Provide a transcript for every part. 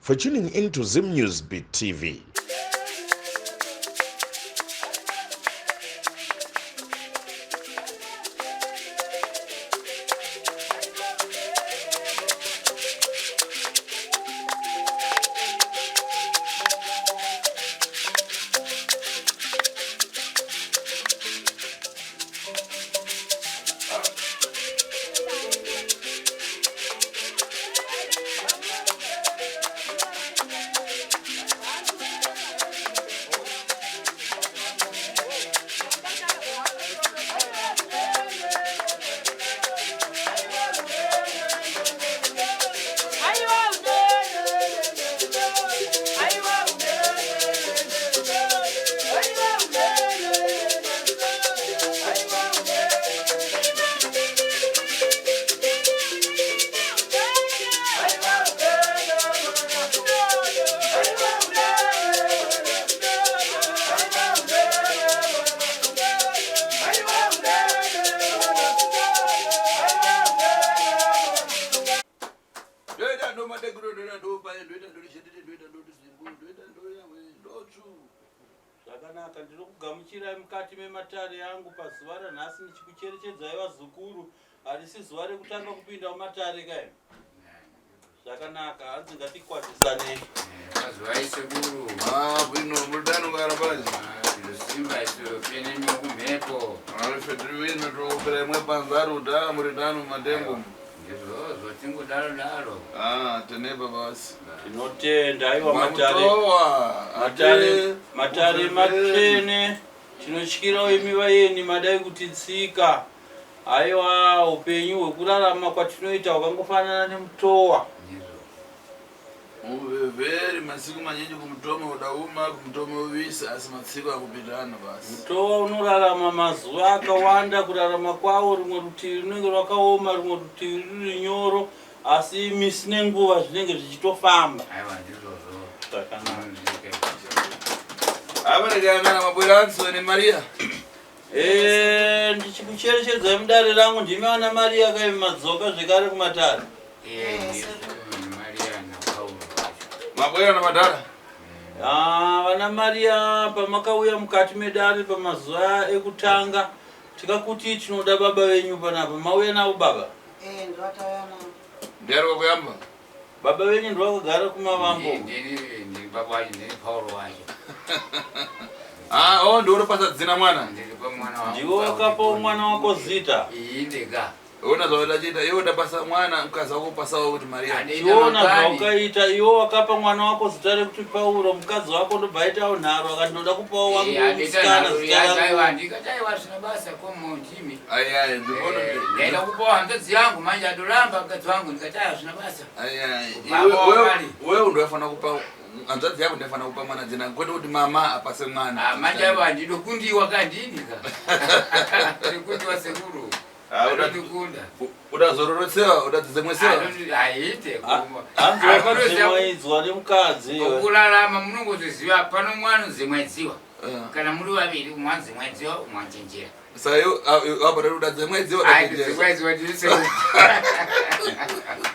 for tuning in to Zim News Beat TV. Zvakanaka, ndinokugamuchirai mukati mematare angu pazuva ranhasi ndichikucherechedzai vazukuru. Harisi zuva rekutanga kupinda mumatare kai? Zvakanaka, hanzi ngatikwazisanei. Kwazivai sekuru. Ah, bwino, mulidano kara pazi. Simba isu pene nyokumhepo. Ah, fetiri wino tokupera imwe panzaru da mulidano matengo. Ndizvozvo tingodaro daro. Ah, tenepa basi. Tinotenda aiwa matare. Mamutowa. Matare, matare matsvene tinotyirawo imi vayeni madai kutitsika. Aiwa upenyu hwekurarama kwatinoita hwakangofanana nemutowa. Ndizvo. Muvhevheri masiku manyinji kumutome udauma kumutome uvisa asi matsiko akupitana basi. Mutowa unorarama mazuva akawanda, kurarama kwawo rumwe rutivi runenge rwakaoma, rumwe rutivi ruri nyoro, asi misi nenguva zvinenge zvichitofamba. Aiwa ndizvozvo. Zvakanaka. Avarekana mabwera Anso neMaria. Eh, ndichikucherechedzai mudare rangu ndimi ana Maria kai madzoka zvekare kumatare. Eh, ndizvo Maria na Paulo vacho. Mabwera na madhara. Ah, vana Maria pamakauya mukati medare pamazuva ekutanga tikakuti tinoda baba venyu panapa mauya navo baba. Eh, ndovatauya navo. Ndiyari kwakuyamba. Baba venyu ndovakagara kumavambo. Ndini ndini baba wacho ndini Paulo wacho. Ah, oh ndiwo dzina mwana. Ndiri pa mwana wangu. Ndiwe wakapawo mwana wako zita. Iyi ndega. Ona zvawadachiita iwe udapasa mwana mukadzi wako upasawo kuti Maria. Chiona zvaukaita iwe wakapa mwana wako zita rekuti Pauro, mukadzi wako ndobva aitawo nharo akati ndoda kupawo wangu musikana zita rangu. Ndikataiwa zvina basa komondimi. Ai ai ndinoona. Ndaida kupawo hanzvadzi yangu manje adoramba mukadzi wangu ndikati zvina basa. Ai ai. Baba Iwe wamari. wewe ndofanira kupa hanzvadzi yako ndofanira kupa mwana dzina kwete kuti mama apase mwana. Ah, manje ava handidokundiwa kandini ka. Ndikundiwa sekuru. Ah, Andondikunda. Udazororotsewa udadzemwesewa. Haite. Hanzi wakadzimwaidzwa nemukadzi iwe. Kurarama munongozviziva pano mwana unozemwaidziwa. Kana muri vaviri umwe anozemwaidziwa umwe anochenjera. Saka iwe apa udadzemwedziwa. Aizemwaidziwa ndiri sekuru.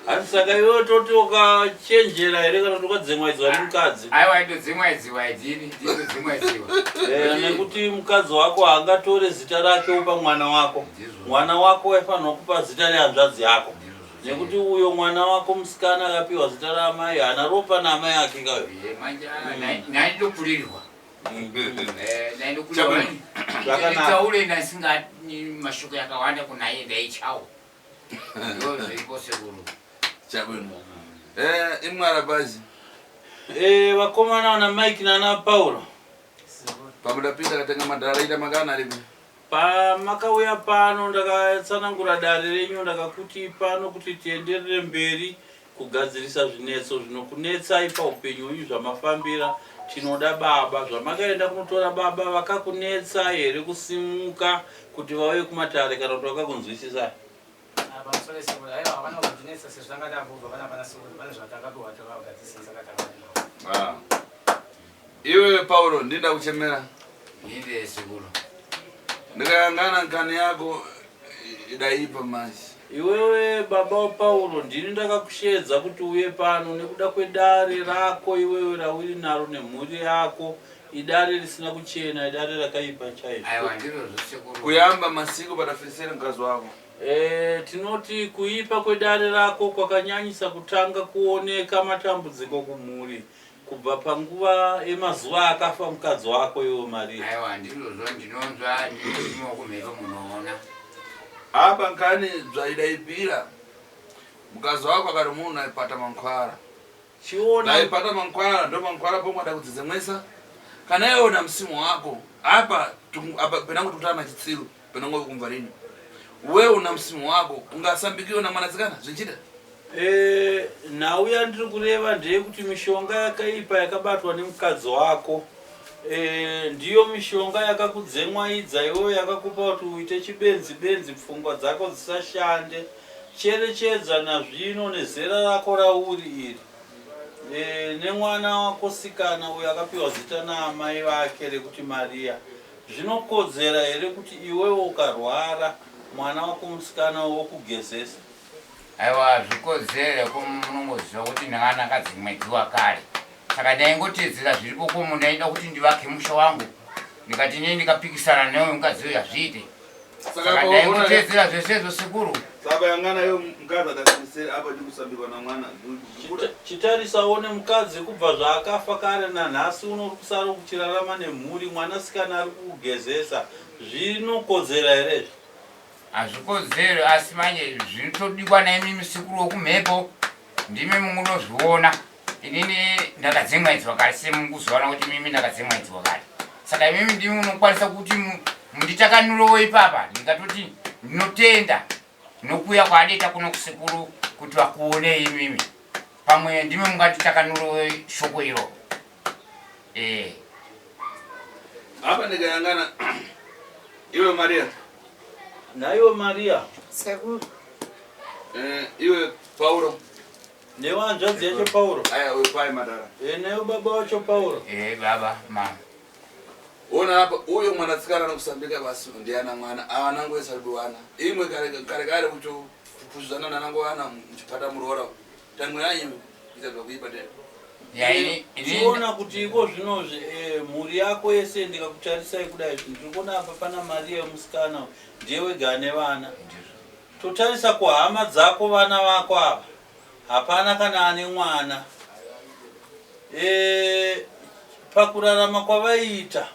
Hanzi saka iwe toti wakachenjera here kana kuti wakadzimwaidzwa nemukadzi? Aiwa indodzimwaidziwa haidini ndindodzimwaidziwa. Eh, nekuti mukadzi wako haangatore zita rake opa mwana wako. Ndizvo. Mwana wako waifanirwa kupa zita rehanzvadzi yako. Ndizvo. Nekuti uyo mwana wako musikana akapiwa zita raamai haana ropa naamai ake kayo. Eh, manje naindokurirwa. Naindokurirwa. Zvakanaka. Nditaure ndasinga mashoko yakawanda kunaye ndaichawo. Ndizvo zviripo sekuru. Chabwino. Eh, imwara bazi. Eh, vakomana vana Mike nana Pauro Pamudapinda katenga madhara ita makana aripi. pamakauya pano ndakatsanangura dare renyu ndakakuti pano kuti tienderere mberi kugadzirisa zvinetso zvinokunetsai paupenyu hwenyu zvamafambira tinoda baba zvamakaenda kunotora baba vakakunetsai here kusimuka kuti vauye kumatare kana kuti vakakunzwisisai Pamusoro sekuru, aiwa havana kundinetsa sezvo tanga tambobva pana pana sekuru pane zvatakapiwa takagadzirisa saka takaenda. Ah. Iwe Paulo ndinda kuchemera. Ndinde sekuru. Ndikayangana nkani yako idaipa manje. Iwewe baba waPauro, ndini ndakakusheedza kuti uuye pano nekuda kwedare rako iwewe rauri naro nemhuri yako. Idare risina kuchena, idare rakaipa chaizvo. Aiwa ndirozvo sekuru. Kuyamba masiku padafisira mkazi wako. E, tinoti kuipa kwedare rako kwakanyanyisa kutanga kuoneka matambudziko kumhuri kubva panguva yemazuva akafa mukadzi wako iwe Maria. Aiwa ndirozvo ndinonzwa ndinosimwa kumhepo munoona. Apa nkani bzaidaipira mkazi wako akari munhu aipata mankhwala. Chiona Ndaipata mankhwala ndo mankhwala pomwe adakudzedzemwesa kana iwe una msimu wako apa apa penango tikutana chitsiru penango kumva lini we una msimu wako ungasambikiwe na mwanatsikana zvinchita. E, nhau yandiri kureva ndeyekuti mishonga yakaipa yakabatwa nemukadzi wako e, ndiyo mishonga yakakudzemwaidza iwewe yakakupa kuti uite chibenzi benzi pfungwa dzako dzisashande. Cherechedza nazvino nezera rako rauri iri e, nemwana wako sikana uyo akapiwa zita naamai vake rekuti Maria. Zvinokodzera here kuti iwewe ukarwara mwana wako musikana wokugezesa? Aiwa hazvikodzere ko munongoziva kuti ndakanaka dzimwedzi wakare saka ndaingotedzera zviripo ko munhu aida kuti ndivake musha wangu ndikati nei ndikapikisana neuyu mukadzi uyu hazviite saka ndaingotedzera zvese izvo sekuru. Saka yangana iyo mukadzi adasirisera apa chikusambirwa namwana. Chitarisa one mukadzi kubva zvaakafa kare nanhasi uno uri kusara uchirarama nemhuri mwanasikana ari kukugezesa zvinokodzera here izvi? Hazvikodzeri asi manje zvinotodikwa naimimi sekuru wokumhepo ndimi munozviona inini ndakadzemwaidzwa kare semukuzoona kuti mimi ndakadzemwaidzwa kare saka imimi ndimi munokwanisa kuti munditakanurewo ipapa ndikatoti ndinotenda nokuuya kwaadeta kuno kusekuru kuti vakuonei imimi pamwe ndimi munganditakanurewo shoko iro eh. Apa ndikayangana iwe Maria. Naiwe Maria. Sekuru. Eh, iwe Pauro. Newe hanzvadzi yacho Pauro. Aya uyo pai madara. Eh, newe baba wacho Pauro. Eh, baba, mama. Ona apa uyo mwanatsikana anokusambika basi ndiana mwana awana nguva isaribiwana imwe kare kare kare kucho kupuzana nanango ana muchipata muroora tangwe yanyu ita zvakuipa tena. Ya, ini, ini, Chiona kuti iko zvinozvi eh, mhuri yako yese ndikakutarisai kudai ndiri kuona apa pana Maria musikana ndiye wega ane vana. Totarisa kuhama dzako vana vako ava hapana kana ane mwana. E, pakurarama kwavaiita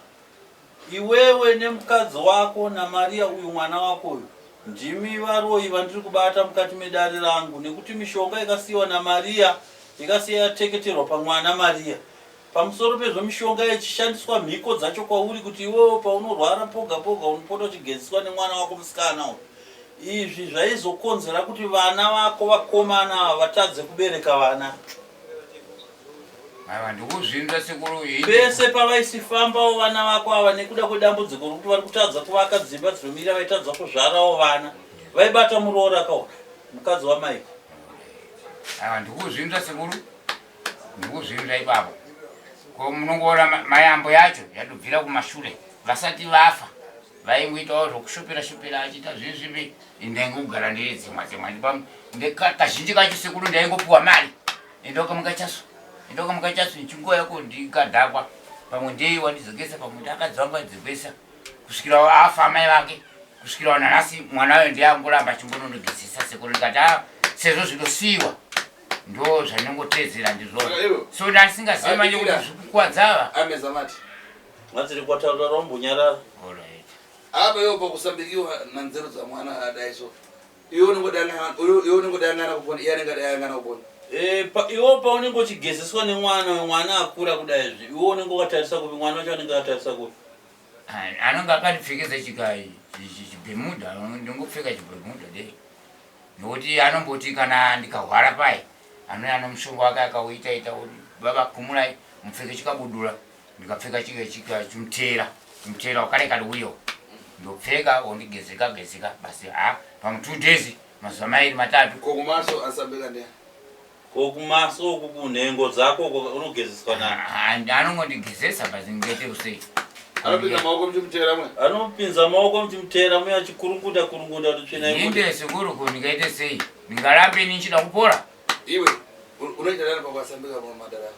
iwewe nemukadzi wako naMaria uyu mwana wako uyu ndimi varoyi vandiri kubata mukati medare rangu nekuti mishonga ikasiyiwa naMaria ikasiya yateketerwa pamwana Maria. Pamusoro pezvo mishonga ichishandiswa mhiko dzacho kwauri kuti iwewe paunorwara poga poga unopota uchigeziswa nemwana wako musikana uyu. Izvi zvaizokonzera kuti vana vako vakomana ava vatadze kubereka vana. Aiwa ndikuzvinzwa sekuru iyi. Pese pavaisifambawo vana vako ava nekuda kwedambudziko rokuti vari kutadza kuvaka dzimba dzinomira vaitadza kuzvarawo vana. Vaibata muroora kaona mukadzi waMike. Aiwa ndikuzvinzwa sekuru. Ndikuzvinzwa ipapo. Ko munongoona mayambo yacho yatobvira kumashure vasati vafa. Vaingoitawo zvokushopera shopera achiita zvezvipi ndaingogara ndiri dzimwa dzimwa kazhinji kacho sekuru ndaingopiwa mari endokamuka chasu endokamuka chasu chinguva yako ndikadhakwa pamwe ndei wandidzokesa pamwe ndakadzi vangu vaidzokesa kusvikira afa amai vake kusvikira nanhasi mwana uyo ndiye angoramba achingonondogezesa sekuru ndikati a sezvo zvinosiyiwa ndo zvandinongotedzera ndizvona so ndandisingazivi manje kuti zvikukwadza ava Ameza mati. Madziri kwataura rombonyarara. Alright. Apa iwe pakusambikiwa na nzero dza mwana adai so. Iwe unongodangana iwe unongodangana kupona iye anenge adangana kupona. Eh, pa, iwe paunenge uchigezeswa nemwana uyu mwana akura kudai izvi iwe unenge wakatarisa kupi mwana wacho anenge akatarisa kupi Ah, anonge akandipfekedza chika chibhemuda ndingopfeka chibhemuda dei nokuti anomboti kana ndikahwara paye anouya nomushonga wake akauita ita kuti baba kumurai mupfeke chikabudura ndikapfeka chika chika chimutera mutera wakare kare uyo ndopfeka wondigezeka gezeka basi ha pamwe 2 days mazuva mairi matatu. Ko kumaso asambika ndiani? Ko kumaso uku kunhengo dzako uko unogezeswa nani? Anongondigezesa basi ndingaite kusei. Anopinza maoko muchimuteera mwe. Anopinza maoko muchimuteera muye achikurunguda kurunguda kuti tsvina ibude. Inde sekuru ko ndingaite sei? Ndingarambe ini ndichida kupora? Iwe unoita nani pakwasambika madara?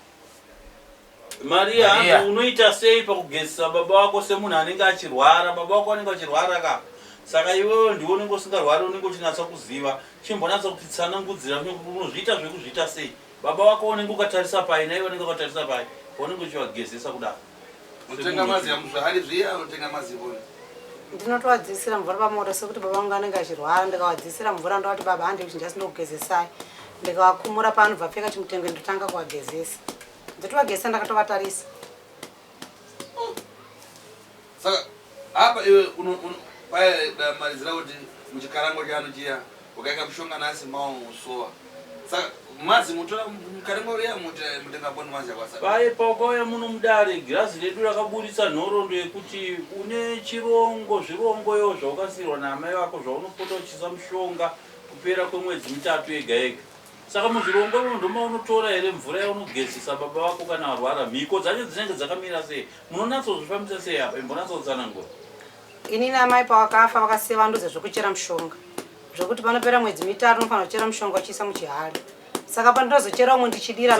Maria, Maria. hanzi unoita sei pakugezesa baba wako semunhu anenge achirwara? Baba wako anenge achirwara ka? Saka iwewe ndiwe unenge usingarwari, unenge uchinatsa kuziva. Chimbonatsa kutitsanangudzira kuti unozviita zvekuzviita sei? Baba vako unenge ukatarisa pai naivo vanenge vakatarisa pai paunenge uchivagezesa kudaro? Unotenga mazi amuzvahari zviya unotenga mazi boni. Ndinotovadziisira mvura pamoto sekuti baba vangu anenge achirwara ndikavadziisira mvura ndovati baba handei kuchinja sindokugezesai ndikavakumura paanobva apfeka chimutengwe ndotanga kuvagezesa ndotovagezesa ndakatovatarisa. Saka apa iwe paya damalizira kuti muchikarango chanu chiya ukaika mushonga nasi mawo usowa saka mazi mutora mukarango riya mutenga boni mazi akwasa Paye paukauya muno mudare girazi redu rakaburitsa nhoroondo yekuti une chirongo zvirongo yo zvaukasiirwa naamai vako zvaunopota uchiisa mushonga kupera kwemwedzi mitatu yega yega. Saka muzvirongo imomo ndomaunotora here mvura yaunogezesa baba vako kana varwara? Mhiko dzacho dzinenge dzakamira sei? Munonatsozvifambisa sei apa? Imbonatsotsanangura. Inini amai pavakafa vakasiya vandiudza zvekuchera mushonga zvekuti panopera mwedzi mitatu unofanira kuchera mushonga uchiisa muchihari. Saka pandinozochera umwe ndichidira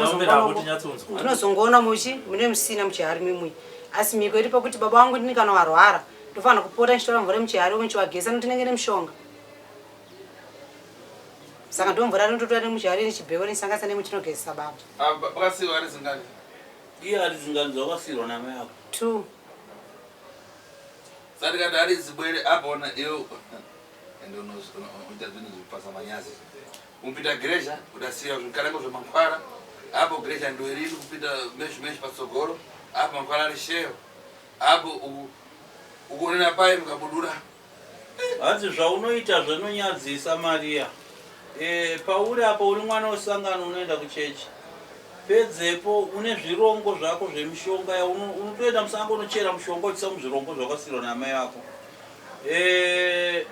ndinozongoona muchi mune musina muchihari mimwe. Asi mhiko iripo kuti baba vangu ndini kana varwara ndofanira kupota ndichitora mvura yemuchihari umwe ndichivageza nokuti ndinenge nemushonga. Saka ndomvura rinototora nemuchihari nechibheko nechisanganisa nemuchinogezesa baba. Pakasiiwa ari zingani? Iye ari zingani dzawakasiirwa naamai ako? Two. Saka tikati ari zibwere apa ona iwe ende unoita zvinhu zvipasa manyazi. Kupita gereja udasiya zvikarango zvemankwara apo gereja ndoiriri kupita meshi meshi patsogoro apo mankwara ari sheyo apo ukuonera pai mukabudura. Hanzi zvaunoita zvinonyadzisa Maria. E, pauri apa uri mwana wesangano unoenda kuchechi. Pedzepo une zvirongo zvako zvemishonga yauno unotoenda musango unochera mushonga uchiisa muzvirongo zvakasirwa naamai vako. E,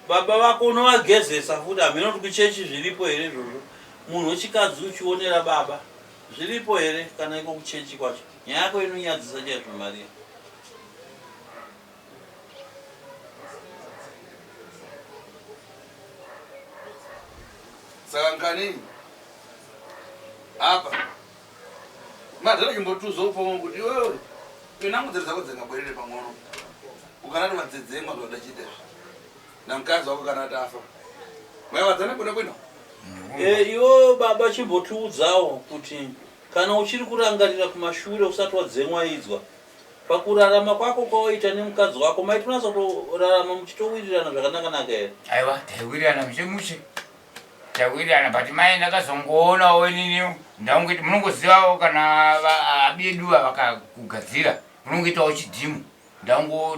baba vako unovagezesa futi hameno kuti kuchechi zviripo here izvozvo. Munhu wechikadzi uchionera baba zviripo here kana iko kuchechi kwacho. Nyaya yako inonyadzisa chaizvo Maria. Saka nkani apa madhara chimbotuza upomwe kuti iwewe inangu dziri dzako dzingabwerere pang'ono ukanati vadzedzemwa zvaudachiita izvi namukadzi wako kana atafa maiwadzana bwino bwino. Eh, iwewe baba chimbotiudzawo kuti kana uchiri kurangarira kumashure usati wadzemwaidzwa Pakurarama kwako kwawaiita nemukadzi wako maitonatsa kutorarama muchitowirirana zvakanaka-naka here? Aiwa, taiwirirana mushe mushe. Taiwirirana but mai ndakazongoonawo inini ndaungoti munongozivawo kana abedu vakakugadzira munongoitawo chidhimu.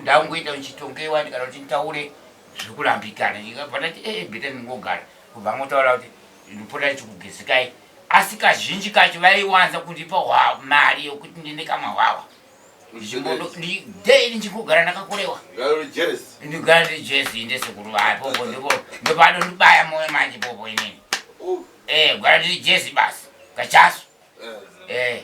Ndaungoita ndichitongewa ndikada kuti nditaure zvekurambikana. Ndikabva ndati eh better ndingogara. Kubva angotaura kuti ndopota ndichikugezekai. Asi kazhinji kacho vaiwanza kundipa mari yokuti ndiende kamwa hwahwa. Daily ndichingogara ndakakorewa. Ndigara ndiri jezi inde sekuru vaya popo ndipo ndopadondibaya moyo manje popo inini. Eh, gara ndiri jezi basi. Kachasu. Eh.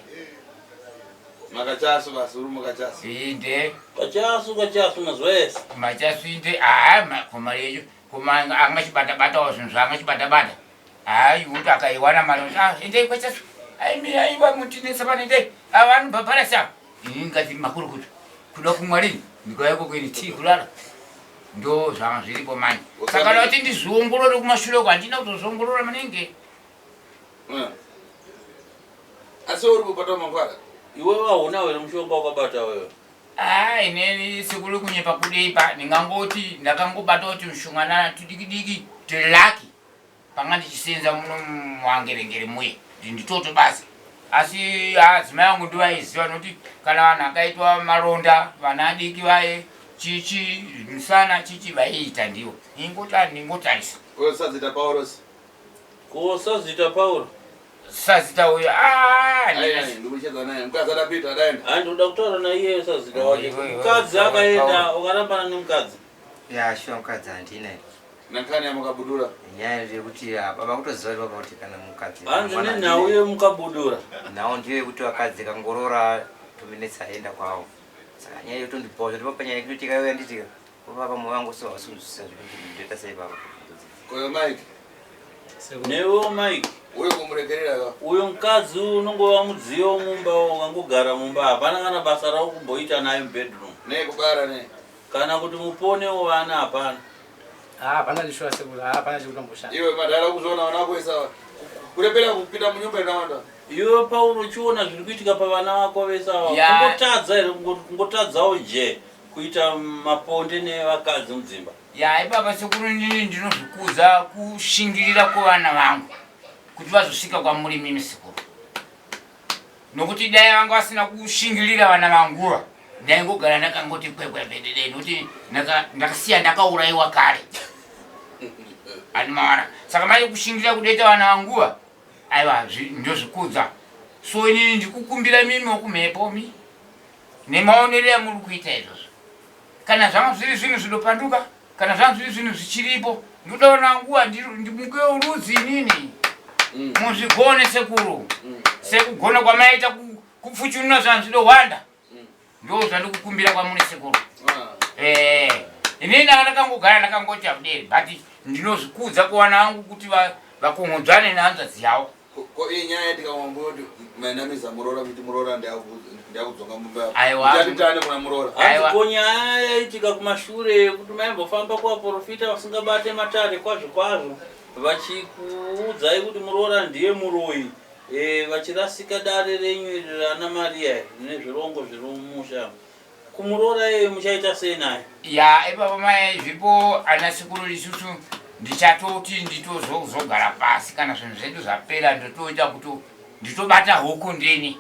Makachasu basi uri mukachasu. Inde. Kachasu kachasu mazuva ese. Machasu inde ah kumari yecho kuma angachibata batawo zvinhu zvaangachibata bata. Hayi kuti akaiwana mari kuti ah endei kwachasu. Aimi aiwa mutinetsa pano endei. Ava vanobhabhara sa. Ini ngati makurukuta. Kuda kumwa rini? Ndikauya ikoko ini tii kulala. Ndo zvanga zviripo manje. Saka da kuti ndizviongorore kumashure uko handina kutozviongorora maningi. Asi uri kubata mangwara? Iwewe hauna here mushonga wakabata wewe? Ah, inini sekuru kunyepa kudei pa ndingangoti ndakangobata kuti mushonganana tudikidiki telaki panga ndichisenza muno muangerengere muye nditoto basi asi adzimai angu ndivaiziva nokuti kana vanhu akaitwa maronda vana adiki vaye chichi musana chichi vaiita ndivo ndingotarisa sazita paurosi ko sazita pauro sazita uyo ah, ndikuda kutaura naiye sazita wacho mukadzi akaenda ukarambana nemukadzi ya shuwa mukadzi handina Nankani yamukabudura. Nyaya ndeyekuti ah, baba kutoziva kuti baba kuti kana mukadzi. Hanzi nenhau yemukabudura. Nhau ndiyo yekuti vakadzi kangorora 2 minutes aenda kwavo. Saka nyaya yotondibhowa zvoti papa nyaya yekuti tikauya nditika papa moyo wangu so hausi kunzwisisa zvekuti ndoita sei papa. Koyo Mike. Newewo Mike. Uyo kumuregerera ka. Uyo mukadzi unongova mudziyo mumba ukangogara mumba hapana kana basa rako kumboita naye mubedroom. Ne kubara ne. Kana kuti muponewo vana hapana. Ah, hapana chishuwa sekuru, ah, hapana chekutomboshanda. Iwe madhara kuzviona vana vako isa kurepera kupinda munyumba inawanda. Iwe Pauro uchiona zviri kuitika pavana vako vese ava kungotadza here kungotadzawo je kuita maponde nevakadzi mudzimba. Ya ipapa sekuru ndini ndinozvikudza kushingirira kwevana vangu kuti vazosvika kwamuri mimi sekuru. Nokuti dai vanga vasina kushingirira vana vanguva ndaingogara ndakangoti kwekwe bedede nokuti ndakasiya ndakauraiwa kare. Ani mawana saka mai kushingirira kudoita vana vanguva aiwa ndozvikudza so inini ndikukumbira mimi wokumhepo mi nemaonero amuri kuita izvozvo kana zvanga zviri zvinhu zvinopanduka kana zvanga zviri zvinhu zvichiripo ndodaona nguva ndimukewo rudzi inini mm. muzvigone sekuru mm. sekugona kwamaita kupfuchunura zvanhu zvinowanda mm. ndo zvandikukumbira kwamuri sekuru ah. eh, inini ndanga ndakangogara ndakangoti akuderi but ndinozvikudza kuwana vangu kuti vakongodzane nehanzvadzi yavo Ko iyi nyaya tikamamboti mainamisa muroora kuti muroora ndakudzoka mumba Aiwa. Uchati tane kuna muroora. Hanzi ko nyaya yaitika kumashure yekuti maimbofamba kuvaporofita vasingabate matare kwazvo kwazvo vachikuudzai kuti muroora ndiye muroyi e, vachirasika dare renyu iri rana Maria iri rine zvirongo zviri mumusha. Kumuroora iyoyo muchaita sei naye? Ya ipapo mai zvipo ana sekuru isusu ndichatoti nditozogara pasi kana zvinhu zvedu zvapera ndotoita kuti nditobata huku ndini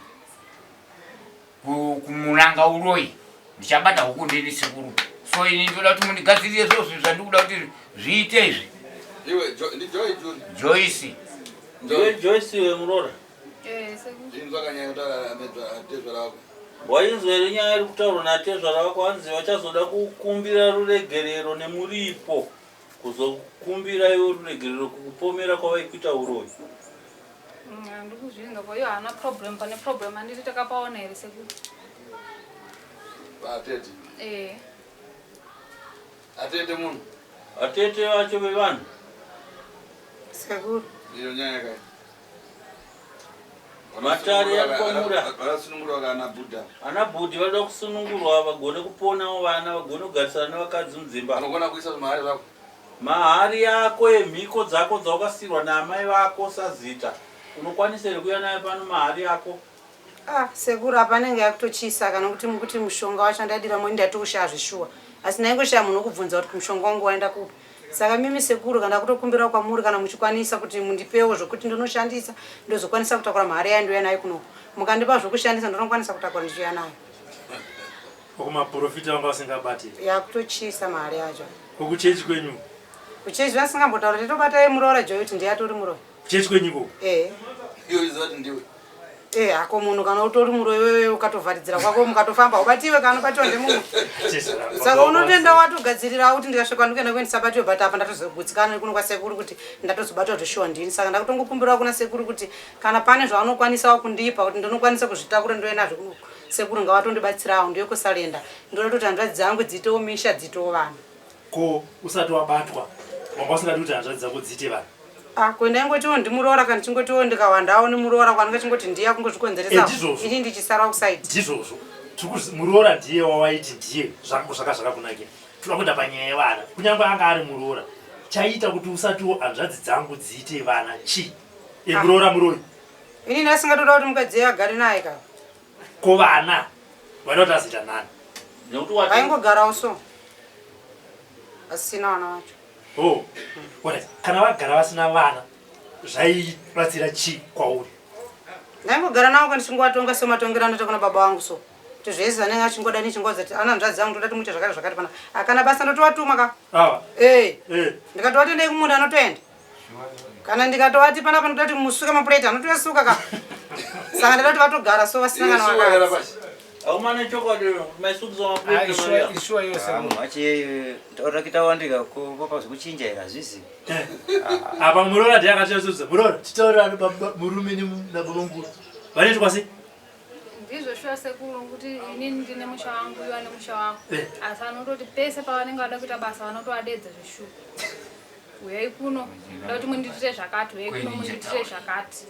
kumunanga uroyi ndichabata huku ndini sekuru so ini ndoda kuti mundigadzirire zvoo zvinhu zvandikuda kuti zviite izvi. Iwe ndi Joy Juni. Joyce. Ndiwe Joyce wemuroora? Eh, sekuru. Inzwa kanyaya kutaura atezvara wako. Wainzwa here nyaya iri kutaurwa naatezvara vako hanzi vachazoda kukumbira ruregerero nemuripo kuzokumbira iwe ruregerero kukupomera kwavaikuita uroyi. Handikuzvinzwa ko iyo haana problem pane problem handiti takapaona here sekuru. Atete. Eh. Atete munhu. Atete vacho vevanhu. Sekuru. Iyo nyaya kai. Matare akwamura. Vakasunungurwa kana Buddha. Ana Bhudhi vanoda kusunungurwa vagone kuponawo vana vagone kugarisana nevakadzi mudzimba. Unogona kuisa zvimahari zvako. Mahari yako yemhiko dzako dzawakasiirwa naamai vako sazita unokwanisa here kuuya nayo pano mahari yako? Ah, sekuru apa anenge akutochisa kana kuti mukuti mushonga wacho andaidira moni ndatoushaya zveshuwa asi ndaingoshaya munhu wekubvunza kuti mushonga wangu waenda kupi Saka mimi sekuru kana kutokumbirawo kwamuri kana muchikwanisa kuti mundipewo zvokuti ndonoshandisa ndozokwanisa kutakura mari yayo ndouya nayo kunoku. Mukandipa zvokushandisa ndonokwanisa kutakura ndichiuya nayo. Ko maporofita vanga vasingabati? Yakutochisa mari yacho. Ko kuchechi kwenyu? Kuchechi vasingambotaura titobata yemuroora Joy kuti ndiye atori muroyi. Kuchechi kwenyu ikoko? Eh. Iwe uchiziva kuti ndiwe. Eh, hako munhu kana utori muroyi wewe ukatovharidzira kwako mukatofamba ubatiwe kana ubatiwa ndemumwe. Saka unotenda watogadzirira kuti ndikasvika ndikuenda kuendesa batiwe but apa ndatozogutsikana nekuno kwasekuru kuti ndatozobatwa kuti shuwa ndini. Saka ndakutongokumbirawo kuna sekuru kuti kana pane zvaanokwanisawo kundipa kuti ndinokwanisa kuzvitakura ndouya nazvo kuno sekuru ngavatondibatsirawo ndiyo kusalenda. Ndoda kuti hanzvadzi dzangu dziitewo misha dziitewo vana. Ko usati wabatwa wanga usingadi kuti hanzvadzi dzako dziite vana? Ah, ko ndaingotiwo ndimuroora kana ndichingotiwo ndikawandawo nemuroora kwanenge chingoti ndiye akungozvikonzeresa Eh, ndizvozvo. ini ndichisara kuside. Ndizvozvo. Tiri kuzi- muroora ndiye wawaiti ndiye zvako zvaka zvakakunakira. Toda kuenda panyaya yevana. Kunyange anga ari muroora. Chaiita kuti usatiwo hanzvadzi dzangu dziite vana chii? Eh, Ah. muroora muroyi. Ini ndasingatoda kuti mukadzi iye agare naye ka. Ko vana vaida kuti azoita nani? Nekuti wati Vaingogarawo so. Asina vana vacho. Oh, alright. Kana vagara vasina vana zvaibatsira chii kwauri? Ndaingogara navo ndichingovatonga sematongero anoita kuna baba vangu so. Kuti zvese zvanenge achingoda ndichingoudza kuti ana hanzvadzi dzangu ndoda kuti muite zvakati zvakati pana. Akana basa ndotovatuma ka. Ava. Eh. Eh. Ndikatovati endai kumunda anotoenda. Kana ndikatovati panapa ndoda kuti musuke mapureti anotoyasuka ka. Saka ndoda kuti vatogara so vasina kana vakadzi. Aumane chokwadi maisukisa mapureti Maria. Ishuwa iyo Ah, munhu wacho iyeyo taura kuita wandika ko papa zvekuchinja here hazvisi. Apa muroora ndiye akatosudza. Muroora titaurirane baba murume nababa mukuru. Vanoitwa sei? Ndizvo shuwa sekuru kuti inini ndine musha wangu iwo ane musha wako. Eh. Asi anototi pese pavanenge vada kuita basa vanotovadedza zveshuwa. Uyai kuno, ndoda kuti mundiitire zvakati, uyai kuno mundiitire zvakati.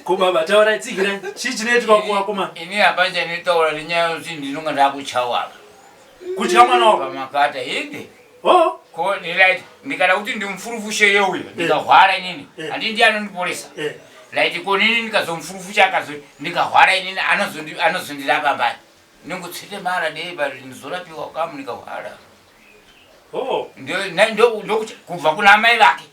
Ko baba taurai tsigirai chii chinoitika kuvakomana? Ini hapana chandinotaura nenyaya yekuti ndinonga ndakuchawa apa. Kutya mwana wako? Pamakata hinde. Oh. Ko right ndikada kuti ndimufurufushe yeuya ndikahwara inini handi ndiye anondiporesa. Right ko nini ndikazomufurufusha akazo ndikahwara inini anozondi anozondirapa mbani. Ndingotsvete mara dei but ndizorapiwa kamu ndikahwara. Oh. Ndo ndo ndo kubva kuna amai vake.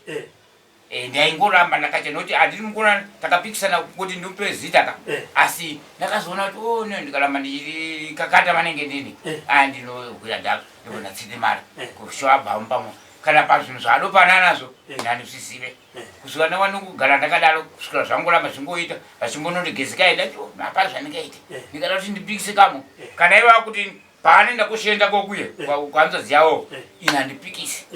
Eh, ndaingoramba ndakacha nokuti handiri mukona takapikisana kuti ndimupe zita ka eh. asi ndakazoona kuti o oh, no ndikaramba ndichikakata manenge ndini eh. a ndinokwira ndako ndikona tsite mari kushoabhamu pamwe kana pazvinhu zvaadopana nazvo ndandizvizive kusvika ndawanokugara ndakadaro kusvikira zvangoramba zvingoita vachingonondigezeka enda oh, hapana zvandingaite ndikada kuti ndipikise kamwe kana iva kuti paanoenda kushenda kokuye kwanzodzi yawo ini handipikisi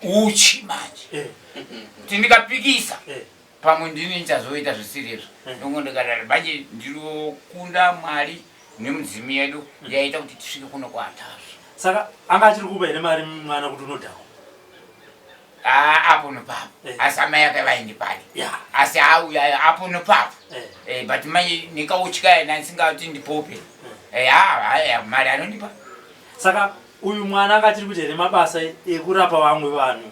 uchi manje kuti ndikapikisa pamwe ndini ndichazoita zvisiri izvo ndongo ndikadaro manje ndinokunda mwari nemudzimu yedu yaita kuti tisvike kuno kwatasva saka anga achiri kupa here mari mwana kuti unodhakwa Ah, apo nopapo eh. asi amai ake vaindipali asi auya apo nopapo eh. Eh, but mai nikautya ena ndisingati ndipope mari anondipa saka uyu mwana anga achiri kuita here mabasa ekurapa vamwe vanhu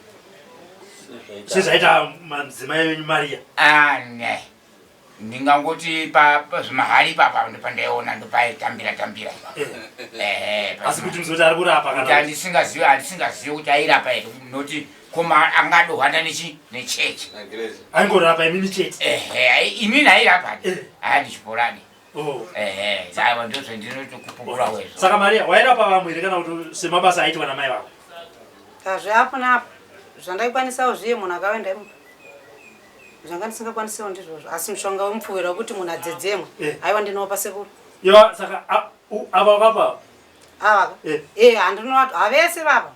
sezvaita madzimai venyu mariya ah, ne ndingangoti pazvimahari ipapa ndopandaiona ndopaitambira tambira eh. asi kuti muzoti ari kurapa kana handisingazivi handisingazivi kuti airapa here noti koma angadohwanda nechi nechechi aingorapa imini chete ehe inini airapa eh. aya ndichiporani oh. ehe aiwa ndozvendinotokupupura wezvo saka maria wairapa vamwe here kana kuti semabasa aitwa namai vako Kazveapo neapo zvandaikwanisawo zviye munhu akauya ndaimupa zvanga ndisingakwanisewo ndizvozvo asi mushonga wemupfuwira wekuti munhu adzedzemwe eh. aiwa ndinopa sekuru ya saka ava wakapa ava eh. eh handinowati havese vava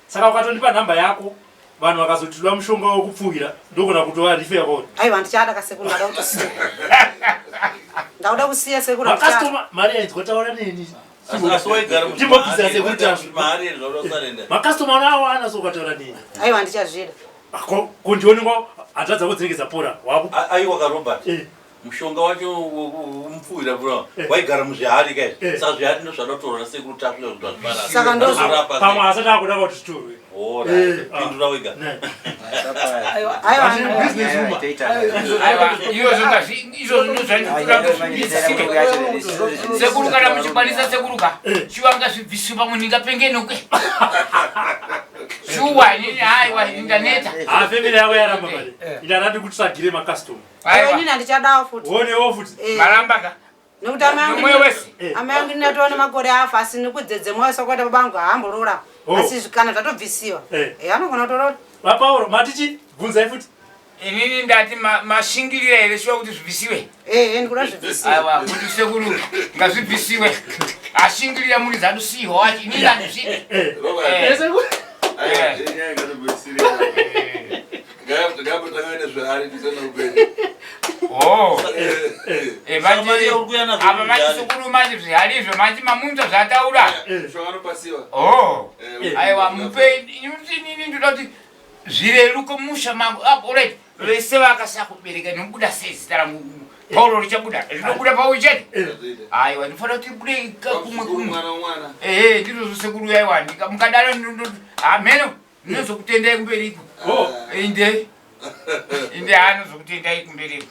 saka ukatondipa nhamba yako vanhu vakazotidwa mushonga wekupfuwira ndogona kutova rife yakaona aiwa ndichada kasekuru ndada kutosiya ndakuda kusiya sekuru makastoma mari yainzwa taura neni timbobvisa sekuru tasvu makastoma unoawana so ukataura neni aiwa ndichazvida Ko ndionekwa hanzvadzi dzako dzinenge dzapora waku aiwa ka Robert eh. Mushonga wacho mupfuwira bro eh. Waigara muzvihari ka izvi eh. Saka zvihari ndozvada kutorwa nasekuru Tasvu kuti vazviparara Saka ndozvo pamwe asati akuda kuti zvitorwe Alright eh, pindura wega Aiwa business woman Aiwa izvozvo ngazvi izvozvo ndozvandikuda kuzvibvisike Sekuru kana muchikwanisa sekuru ka Shuwa ngazvibviswe pamwe ndingapengenuke Shuwa inini haiwa ini ndaneta. Ah family yako yaramba mari. Eh. Ina rati kutsvagire ma customer. Aiwa inini handichadawo futi. Uonewo futi. Eh. Maramba ka. Nekuti amai angu Nomwe wese. Eh. amai angu ndinatoona makore afa asi nekudzedzemwa sokuita baba angu haamborora. Oh. Asi kana zvatobvisiwa. Eh. Eh anogona kutorora. Va Pauro matichi bvunzai futi. Inini ndati mashingirira here shuwa kuti zvibvisiwe? Eh, eh ndikuda zvibvisiwe. Aiwa, kuti sekuru ngazvibvisiwe. Ashingirira muri dzanosiiwa wacho inini handizvidi. Eh. Eh, sekuru. Oh. Eh, manje apa manje sekuru manje zvihari izvo manje mamunzwa zvataura. Oh. Aiwa mupe inini ndoda kuti zvireruke musha mangu ah, alright vese vakasakubereka nobuda sei zita rangu pauro richabuda rinobuda pauri chete eh. aiwa ndinofanira kuti ribude kumwe kumwe ehe ndizvozvo sekuru aiwa mukadaro hameno ndinozokutendai kumberiko oh. inde inde haanozokutendai kumberiko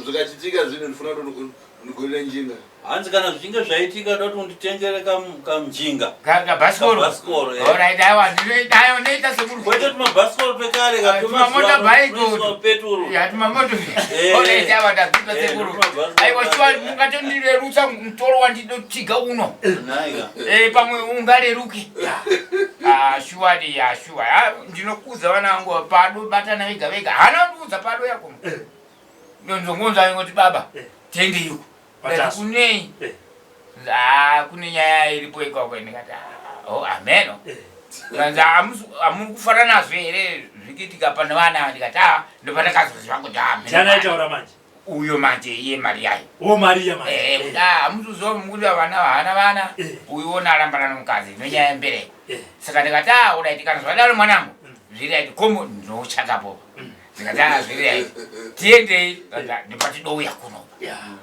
zvikachitika zvinhu ndifuna kuti Ndigorere njinga. Hanzi kana zvichinge zvaitika da kuti unditengere kamjinga. Kabhasikoro. Kabhasikoro. Eh. Alright, aiwa ndinoita aiwa ndinoita sekuru. Kwete tumabhasikoro twekare ah, tumamoto bike. Peturu. Ya tumamoto. Eh. Alright, aiwa ndazviita eh, sekuru. Aiwa shuwa mungatondirerutsa mutoro wandinotiga uno. Naika. Eh pamwe ungareruke. Ah shuwa di ya shuwa. Ah ndinokuudza vana vangu pado batana vega vega. Hana kundiudza pado yako. Ndonzongonza ingoti baba eh. tende yuko. Ndati kunei? Eh. Ah kune nyaya iripo ikoko ndikati ah, oh ameno. Eh. Kanzi amuri kufara nazvo here zvikiitika pane vana ndikati ah ndopandakazoziva kuti ameno. Ndiani aitaura manje? Uyo manje iye Mariya. O Mariya manje. Eh, eh hamuzoziva mukuti vana haana vana. Eh. Uyu ona arambana nomukadzi nonyaya yembereko. Eh. Saka ndikati ah alright kana zvadaro mwanangu. Zviri right komo ndinochakapo. Ndikati ah zviri right. Tiendei ndopatidouya kuno.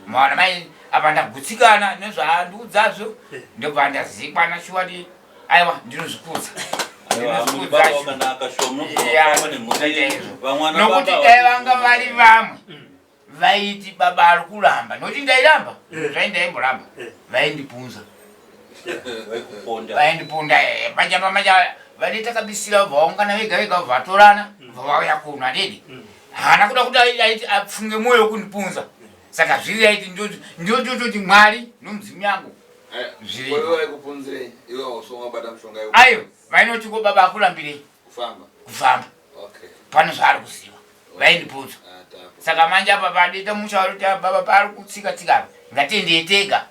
Maona mai apa ndagutsikana nezvaandiudzazvo ndobva ndazikwana shuwa ndi aiwa ndinozvikudza. Ndinozvikudza nokuti dai vanga vari vamwe vaiti baba ari kuramba nokuti ndairamba zvai ndaimboramba vaindipunza vaindiponda pachapa macha vanoita kabisira vobva vaungana vega vega vobva vatorana vobva vauya kuno handidi haana kuda kuti aiti apfunge mwoyo wekundipunza saka zviri aiti ndototi mwari nomudzimu yangu zviriayo vainoti ko baba akurambirei kufamba pane zvaari kuziva vaindipunza saka manje apa padita musha varikuti baba paari kutsika tsika apa ngatiendei tega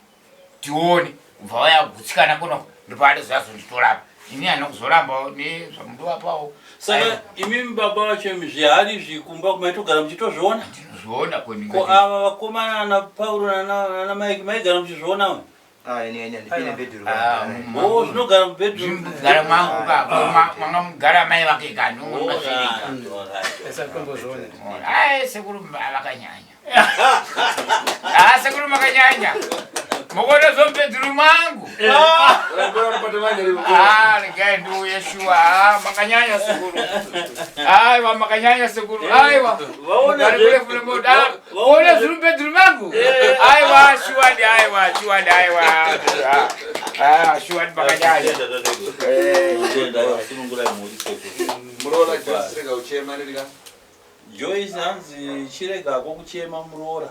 tione kubva vaya gutsikana kuno ndopaari zvazonditora apa ini handina kuzorambawo nezvamundovapawo saka imimi baba vacho imi zvihari izvi kumba maitogara muchitozviona ndinozviona ko ava vakomana ana pauro nana maiki maigara muchizviona Ah, ini ini ndipinde bedroom. Ah, Oh, zvinogara mubedroom. Zvinogara mwangu ka mwanga mugara mai vake kani unozvirika. Ai sekuru vakanyanya. Ah, sekuru makanyanya. Mukona zvomubedroom mangu. Ah, regai ndiuye shuwa. Ah, makanyanya sekuru. Aiwa makanyanya sekuru. Aiwa. Vaona Vaona zviri mubedroom mangu. Aiwa shuwa ndi aiwa shuwa ndi aiwa. Ah, shuwa ndi makanyanya. Muroora Joyce rega kuchema ndirika. Joyce hanzi chiregako kuchema muroora.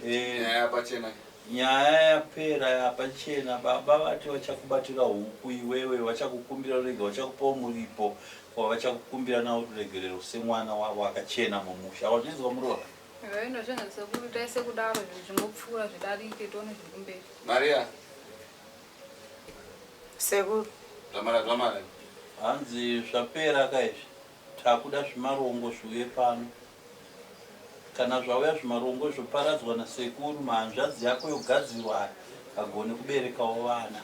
Eh, Nyaya yapachena. Nyaya yapera yapachena baba vati vachakubatira huku iwewe vachakukumbira rurege vachakupawo muripo wavachakukumbira nawo ruregerero semwana wavo akachena mumusha wazvinzwa muroora. Vaenda zvenga sekuru taise kudaro zvinhu zvingopfuura zvidarike tione zviri kumberi. Maria. Sekuru. Zvamara zvamara. Hanzi zvapera ka izvi takuda zvimarongo zviuye pano. Kana zvauya zvimarongo zvoparadzwa nasekuru mahanzvadzi yako yogadzirwa aya agone kuberekawo vana.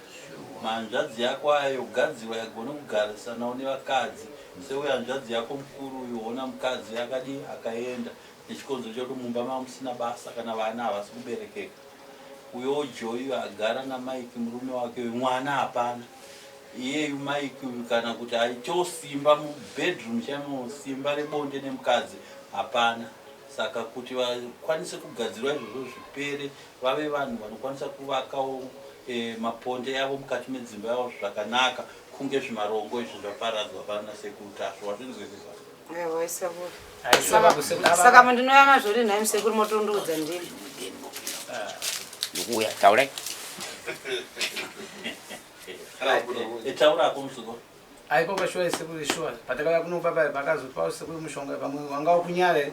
Mahanzvadzi yako aya yogadzirwa yagone kugarisanawo nevakadzi seuyo hanzvadzi yako mukuru uyu hona mukadzi akadii akaenda nechikonzero chekuti mumba mamusina basa kana vana havasi kuberekeka. Uyowo Joy uyo agara naMike murume wake uyu mwana hapana. Iyeyu Mike uyu kana kuti aitewo simba mubedroom chaimo simba rebonde nemukadzi hapana. Saka kuti vakwanise kugadzirwa izvozvo zvipere vave vanhu vanokwanisa kuvakawo e, maponde yavo mukati medzimba yavo zvakanaka kunge zvimarongo izvi zvaparadzwa pana sekuru Tasvu wazvinzwisisa? Ewa sekuru. Saka ndinouya nazvo rini nhai sekuru motondiudza ndini. Ndikuuya taurai. Taura hako muzukuru. Aiko shuwa sekuru shuwa patakauya kuno papa pakazopa sekuru mushonga pamwe wanga wakunyare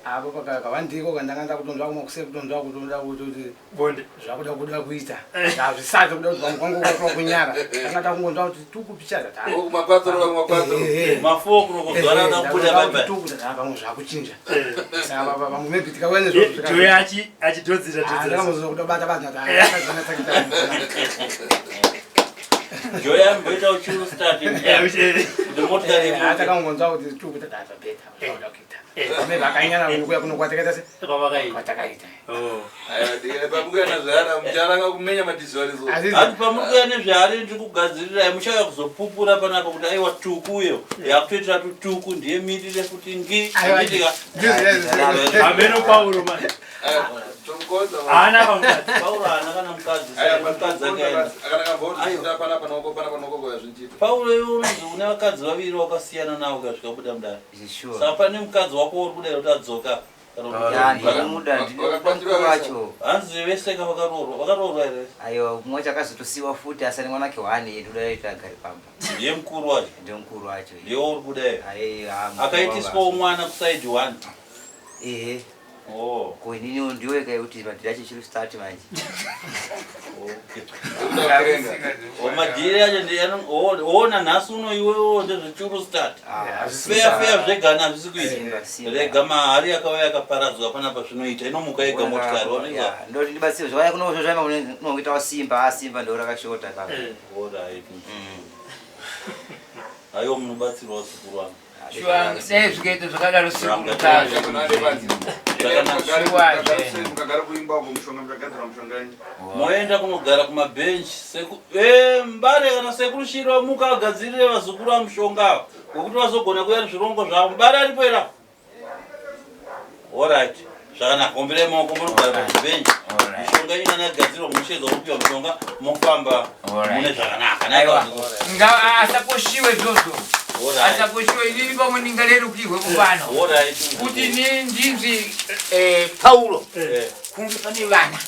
apo pakawandiko kandanga ndakutonzwa kumwe kuseri kutonzwa kutoda kuti bonde zvakuda kuda kuita hazvisati kuda kuti pamwe kwangu kwatwa kunyara tanga takungonzwa kuti tuku pichaza ta mafuwo kunokuzwara nakubuda baba tuku tata pamwe zvakuchinja saka baba pamwe maybe tikauya nezvo Joy achi achidodzira dodzira. ndakambozoda kuda bata bata ta Joy amboita uchiru start kuti takangonzwa kuti tuku tata beta zvakuda kuita maybe akanyara kuya kuno kwatakaita se kwatakaita Hati pamuri kuuya nezvehari ndiri kugadzirirai muchauya kuzopupura panapa kuti aiwa tuku uyo yakutoitira tutuku ndiye mirire kuti ngi Aiwa, Hameno Pauro manje. Haana kamukadzi. Pauro haana kana mukadzi saka mukadzi akaenda. Pauro iwe unonzi une vakadzi vaviri wakasiyana navo ukasvika kubuda mudare. Saka pane mukadzi wako uri kuda kuti adzoka. Ya, ndinomuda, ndinomuda mukuru wacho. Hanzi vese ka vakaroorwa, vakaroorwa here? Aiwa, mumwe wacho akazotosiiwa futi asi ane mwana wake one ndoda kuti agare pamba. Ndiye mukuru wacho. Ndiye mukuru wacho. Ndiye uri kuda here? Aiwa, mukuru Akaitiswawo wangu. mwana kusaidi one. Ehe. Oh. Ko inini ndiwe kai kuti madhiri acho chiri start manje. Okay. Madhiri acho ona nhasi uno iwewo ndezvechuru start. Feya feya zvegana hazvisi kuita. Rega mahari yakauya yakaparadzwa panapa zvinoita. Inomuka yega motikari wanizwa. Ndoti ndibatsirwe zvauya kuno zvaima unongoita wasimba asimba ndo rakashota baba. Alright. Aiwa munobatsirwa zukuru wangu. Shuwa dai zvikaita zvakadaro sekuru tazvo. Moenda kunogara kumabhenji seku eh, mbare kana sekuru Shiro muka agadzirire vazukuru vamushonga ava wekuti vazogona kuuya nezvirongo zvavo. Mbare aripo here apo? Alright. Zvakanaka, omberai maoko munogara pachibhenji. Mishonga yenyu kana yagadzirwa munoshedzwa mopiwa mishonga mofamba mune zvakanaka. Aiwa. Nga asaposhiwe zvozvo. Asaposhiwe inini pamwe ndingarerukirwe kupano. Kuti ni ndinzi eh, Paulo. Eh. Kunge pane vana.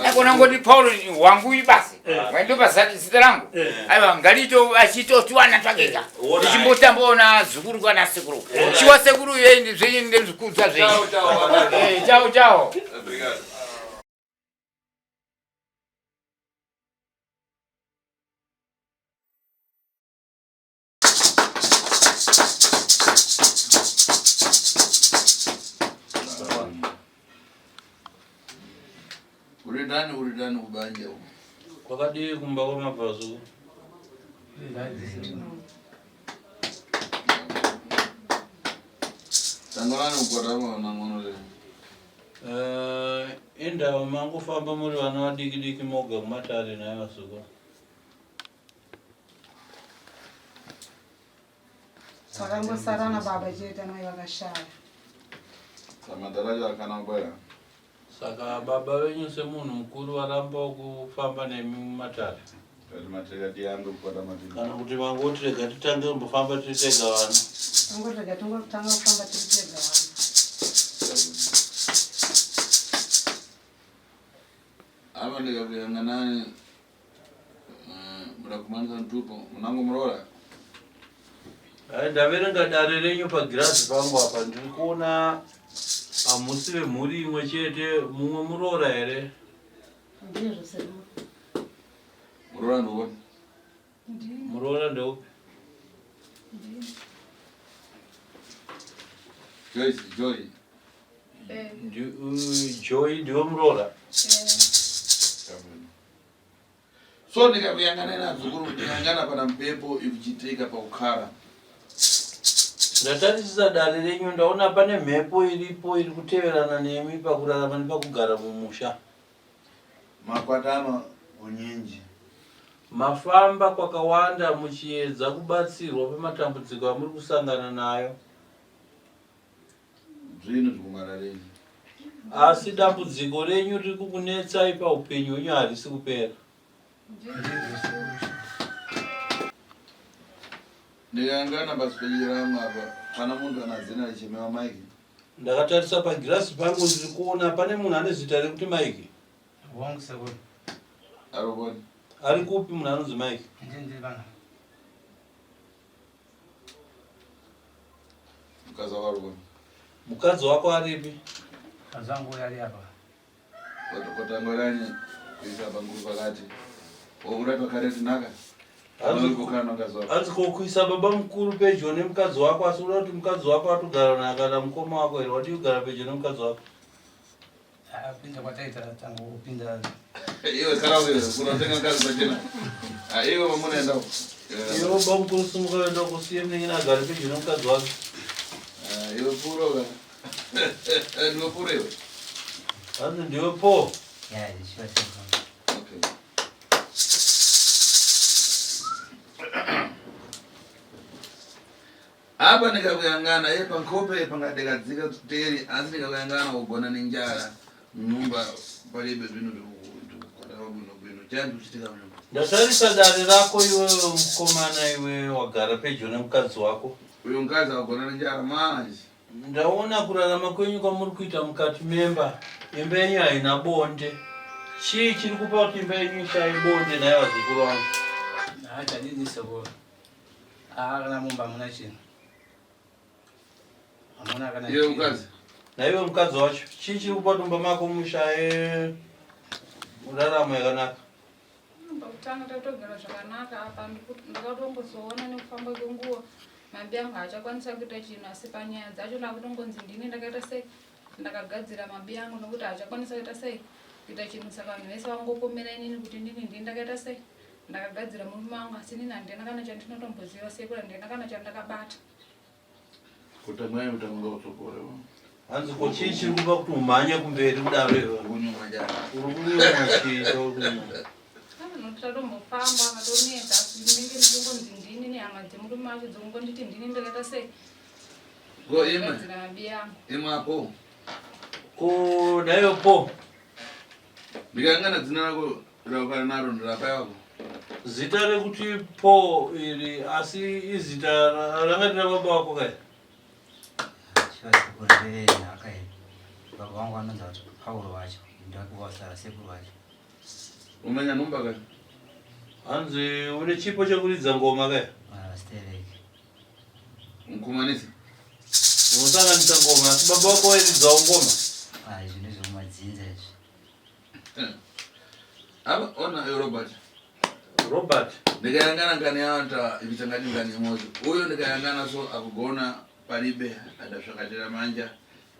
Aikona ngoti Paulo wangu ibasi. Waindopa zita rangu. Aiwa ngalito achitotiwana twakeka. Ndichimbotambawo zukuru kana sekuru. Chiwa sekuru yendi zvenyu ndezvikudza zvenyu. Eh, chao chao. Uri ndani uri ndani kubanje uko. Kwakadii kumba kwamabvazuva? Tangolani kukwatama nangono le. Eh, indawo mangofamba muri vana vadiki diki moga kumatare naye vazukuru. Takangosara nababa chete amai vakashaya. Samadhara akana kubaya. Saka baba venyu semunhu mukuru varamba kufamba nemi mumatare. Kana kuti mangoti rega titange kumbofamba tiri tega vana. Tangoti rega tingotanga kufamba tiri tega vana. Apa ndikakuyang'anani mudakumanisa mtupo munango muroora. Hai ndaverenga dare renyu pagirazi pangu apa ndiri kuona hamusi vemhuri imwe chete mumwe muroora here? Ndizvo sekuru. Muroora ndoupi? Muroora ndeupi? Joyce, Joy. Eh. Joy ndiwe muroora? Eh. So ndikakuyangana nazukuru ndikangana pana mbepo ikuchitika pakukara. Ndatarisisa dare renyu ndaona pane mhepo iripo iri kuteverana nemi pakurarama nepakugara mumusha. Makwatama unyinji. Mafamba kwakawanda muchiedza kubatsirwa pamatambudziko amuri kusangana nayo. Zvinhu zvikungana renyu. Asi dambudziko renyu riri kukunetsai paupenyu hwenyu harisi kupera. Ndikangana pasipeli rangu apa pana munhu ana zina richimewa Mike. Ndakatarisa pagirazi pangu ndiri kuona pane munhu ane zita rekuti Mike. Wangu sekuru. Arikoni. Ari kupi munhu anonzi Mike? Ndini ndiri pano. Mukadzi wako ari kupi? Mukadzi wako aripi? Mukadzi wangu uyo ari apa. Kotangorani kuisa panguru pakati. Wokuda twakare tinaka. Hanzi ko kuisa baba mukuru pedyo nemukadzi wako asi uda kuti mukadzi wako atogara naka namukoma wako here wadii kugara pedyo nemukadzi wako? Pinda kwataita tangopinda. Iwe kara wewe unotenga mukadzi pachena. Ah, iwe mamunoenda uko. Iwe baba mukuru simuka uende kusiye munin'ina agare pedyo nemukadzi wake. Ah, iwe puro ka. Ndiwe puro iwe. Hanzi ndiwe po. Yeah, sure. Okay. Apa ndikakuyangana ye pankhope pangadekadzika teri asi ndikakuyangana kugona nenjara munyumba palibe zvinhu zvikukwataka bwino bwino chani kuchitika munyumba. Ndatarisa dare rako iwewe mukomana iwe wagara pedyo nemukadzi wako. Uyo mukadzi akagona nenjara manje. Ndaona kurarama kwenyu kwamuri kuita mukati memba. Imba yenyu haina bonde. Chii chiri kupa kuti imba yenyu ishaye bonde nhai vazukuru vangu? Ah, chadini sekuru. Ah, kana mumba hamuna chinhu. Hamuna kana Iwe mukadzi. Naiwe mukadzi wacho, chii chiri kupa kuti mumba mako mushaye raramo yakanaka? Pakutanga tatogara zvakanaka apa ndakatombozoona nekufamba kwenguva mabi angu haachakwanisa kuita chinhu asi panyaya dzacho ndakutongonzi ndini ndakaita sei ndakagadzira mabi angu nokuti haachakwanisa kuita sei kuita chinhu saka vanhu vese vangopomera inini kuti ndini ndini ndakaita sei ndakagadzira murume wangu asi inini handina kana chandinotomboziva sekuru handina kana chandakabata. Kutamai kutanga utsokore. Hanzi ko chii chiri kupa kuti umhanye kumberi kudaro iwe? Kunyumwa njani? Uri kunyumwa chii chauri kunyumwa? Vanoti tatombofamba akatonetsa asi ndinenge ndichingonzi ndini nehama dzemurume wacho dzongonditi ndini ndakaita sei? Ko imwe. Ndakagadzira mabiya angu. Imwe apo. Ko naiyo po. Ndikangana dzina rako Raukana naro ndirapai wako. Zita rekuti Paul iri asi izita ranga rina baba wako kai? Sekuru nhaka iyi. Baba vangu vanonzi kuti Paul wacho ndakuvasara sekuru wacho. Umenya nhumba kai? Hanzi une chipo chekuridza ngoma kai? Ah, stereki. Mukumanisa. Unosanganisa ngoma asi baba wako vairidzawo ngoma? Ah, izvi ndezvemumadzinza izvi. Apa ona yo Robert. Robert. Ndikayangana ngani yawanta ibichangani ngani imodzi. Uyo ndikayangana so akugona palibe adasvakatira manja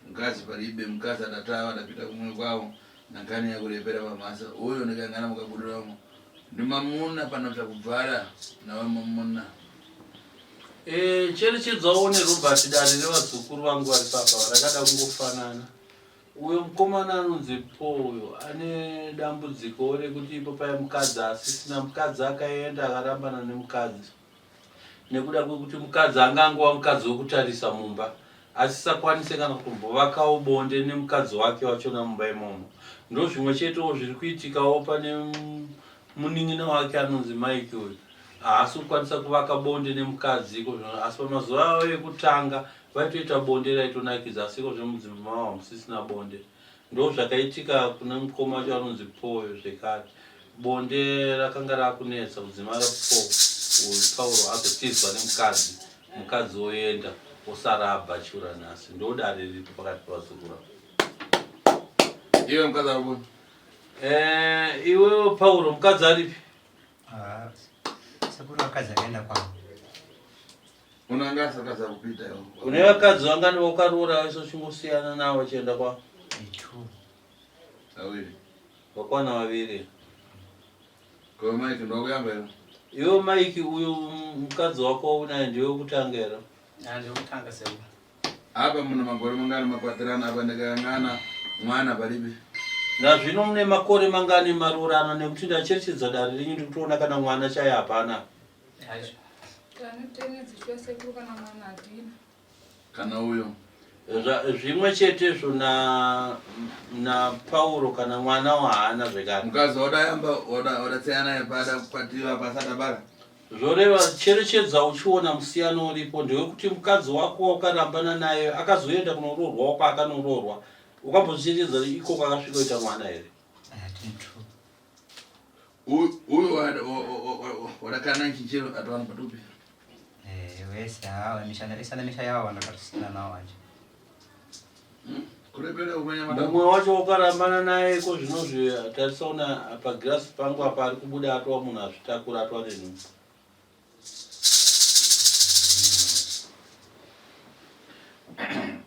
mkazi palibe mkazi adatava adapita kumwe kwawo nangani yakulepera pamasa uyo ndikayangana mukabuduramo ndimamuna pano zvakubvara nawe mamuna Eh, cherechedzawo neRobert dare revazukuru vangu vari papa rakada kungofanana. Uyo mukomana anonzi Paul uyo ane dambudziko rekuti ipo paya mukadzi asisina mukadzi akaenda akarambana nemukadzi nekuda kwekuti mukadzi anga angova mukadzi wekutarisa mumba asisakwanise kana kutombovakawo bonde nemukadzi wake wachona mumba imomo ndozvimwe chetewo zviri kuitikawo pane munin'ina wake anonzi Mike uyu haasi kukwanisa kuvaka bonde nemukadzi iko zvino asi pamazuva avo ekutanga vaitoita bonde raitonakidza asi iko zvino mudzimba mavo hamusisina bonde ndozvakaitika kune mukoma wacho anonzi Paul zvekare bonde rakanga rakunetsa kudzimara Paul uyu Pauro azotizwa nemukadzi mukadzi oenda osara abhachura nhasi ndodare riripo pakati pevazukuru iwe mukadzi aripo Eh, iwewe Pauro mukadzi aripi? Ah, sekuru vakadzi akaenda kwavo. Unanga sakadza kupita iwe. Une vakadzi vangani vaukaroora vese uchingosiyana navo vachienda kwavo? Two. Vaviri. Vakwana vaviri. Ko Mike ndokuyamba iwe. Iwe Mike uyu mukadzi wako unaye ndiwe wekutanga here? Ndekutanga sekuru. Apa muna makore mangani makwatirana apa ndikayangana mwana palibe. Nazvino mune makore mangani maroorana nekuti ndacherechedza dare renyu ndikutoona kana mwana chaiye hapana. Kana uyo. Zvimwe chetezvo na na Pauro kana mwana wahaana zvekare. Mukadzi wadayamba wadatsiyana naye pada kukwatiwa pasati abara. Zvoreva, cherechedza uchiona musiyano uripo ndewekuti mukadzi wako waukarambana naye akazoenda kunoroorwawo kwaakanoroorwa ukambozvicherechedza kuti ikoko akasvikoita mwana here? Uyu wadakana chinchero atowana patupi. Eh, wese hawa misha misha yavo vandakatisina nawo manje. Mumwe wacho wakarambana naye iko zvinozvi tarisaona pagirasi pangu apa ari kubuda atova munhu azvitakura atova nenhumbu.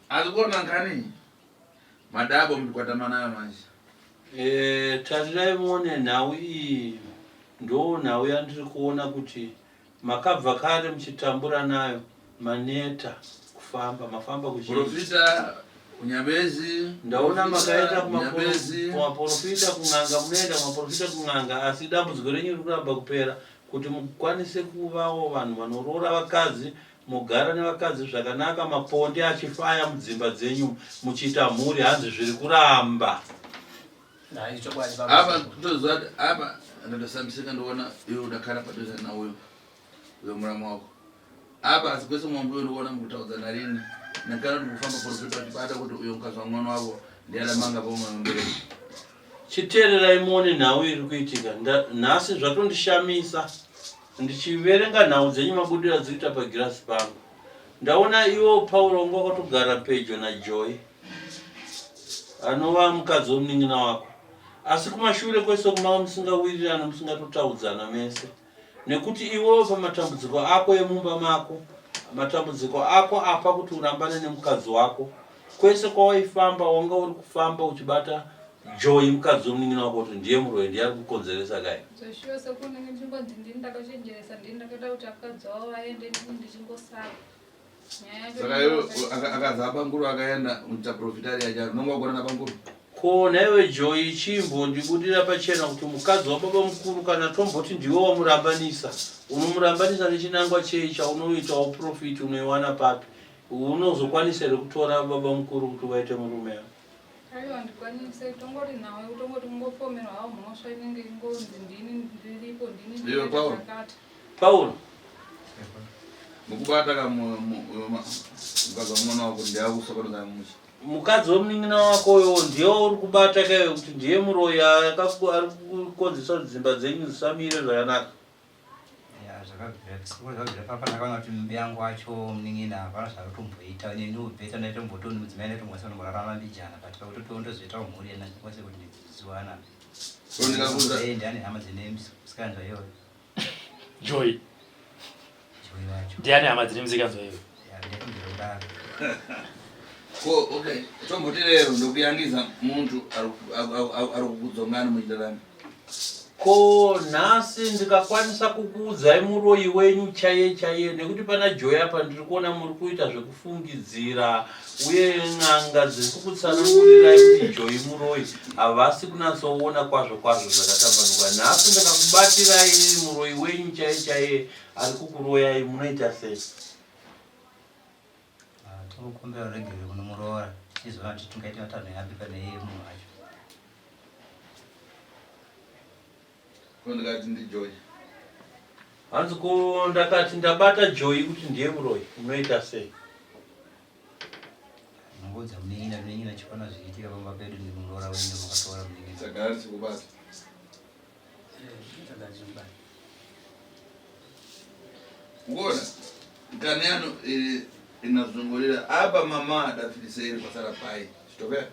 Asi kuona nkani madabo mbikwatama nayo manje. Eh, tarirai muone nhau iyi ndo nhau yandiri kuona kuti Makabva kare muchitambura nayo maneta kufamba mafamba kuzhinji. Profita kunyabezi. Ndaona makaenda kumaporofita kun'anga munoenda kumaporofita kun'anga asi dambudziko renyu riri kuramba kupera kuti mukwanise kuvawo vanhu vanoroora vakadzi mogara nevakadzi zvakanaka maponde achifaya mudzimba dzenyu muchiita mhuri hanzi zviri kuramba. Apa toziva kuti apa ndatosambisika ndoona iwe udakara padhuze nauyo uyo muramu wako apa asi kwese mwambo uyo ndikuona mukutaudzana rini nakana ndikufamba profita vachibata kuti uyo mukadzi wamwana wavo ndiaramanga pomwe mubereki Chiteererai muone nhau iri kuitika nhasi zvatondishamisa ndichiverenga nhau dzenyu mabudiro adzikuita pagirasi pangu Ndaona iwo Pauro wanga wakatogara pedyo naJoy anova mukadzi wemunin'ina wako. Asi kumashure kwese kumava musingawirirana musingatotaudzana mese. Nekuti iwewe pamatambudziko ako emumba mako, matambudziko ako apa kuti urambane nemukadzi wako, kwese kwawaifamba wanga uri kufamba uchibata Joy mukadzi wemunin'ina wako kuti ndiye muroyi ndiye ari kukonzeresa kai. Zveshuwa sekuru ndinenge ndichingonzi ndini ndakachenjeresa ndini ndakaita kuti akadzi wavo vaende ndini ndichingosara. Saka iwe akaza abanguru akaenda uchaprofita ari acharo unonga wagona nabanguru. Ko nhaiwe Joy chimbondibudira pachena kuti mukadzi wababa mukuru kana tomboti ndiwe wamurambanisa unomurambanisa nechinangwa chei chaunoitawo profit unoiwana papi unozokwanisa here kutora baba mukuru kuti uvaite murume ava? Aiwa ndikwanise tongori nawe kutongoti kungopomerwa hawo mhosva inenge ingonzi ndini ndiripo ndini Iwe Paul. ndakati. Pauro. Mukubata ka mukadzi wamwana wako ndiye akusokonodza musha. Mukadzi wemunin'ina wako uyo ndiye uri kubata kaiwe kuti ndiye muroyi ari kukonzesa kuti dzimba dzenyu dzisamire zvakanaka. Ya zvakabvira sekuru zvakabvira papa ndakaona kuti mumbi yangu wacho munin'ina hapana zvakutomboita neniwo beta ndaitombotooni mudzimai ndaitombosa kunomborarama mbijana but pakutotiwo ndozoitawo mhuri yena ndikwanise kuti ndidziwana. Ndiani hama dzine musikanzwa iyoyo. Joy. Ndiani hama dzine musikanzwa iyoyo? Ko okay, tomboti lero ndokuyangiza muntu ari kukudzongani muchidaramo. Ko nhasi ndikakwanisa kukuudzai muroyi wenyu chaiye chaiye nekuti pana Joy apa ndiri kuona muri kuita zvekufungidzira uye n'anga dziri kukutsanangurirai kuti Joy muroyi havasi kunatsoona kwazvo kwazvo zvakatambanuka. Nhasi ndikakubatirai inini muroyi wenyu chaiye chaiye ari kukuroyai munoita sei? Ah, Tokumbira ruregerero kuno muroora tichizoona kuti tingaite matanho yapi pane iye munhu wacho. Ko ndikati ndiJoy. Hanzi ko ndakati ndabata Joy kuti ndiye muroyi unoita sei? Ndinongoudza munin'ina munin'ina chikona zvichiitika pamba pedu ndimuroora wenyu makatora munin'ina. Tagara tichikubata. Ukuona nkani yanu iri inazungulira apa mama adafiriseri pasara pai chitopera.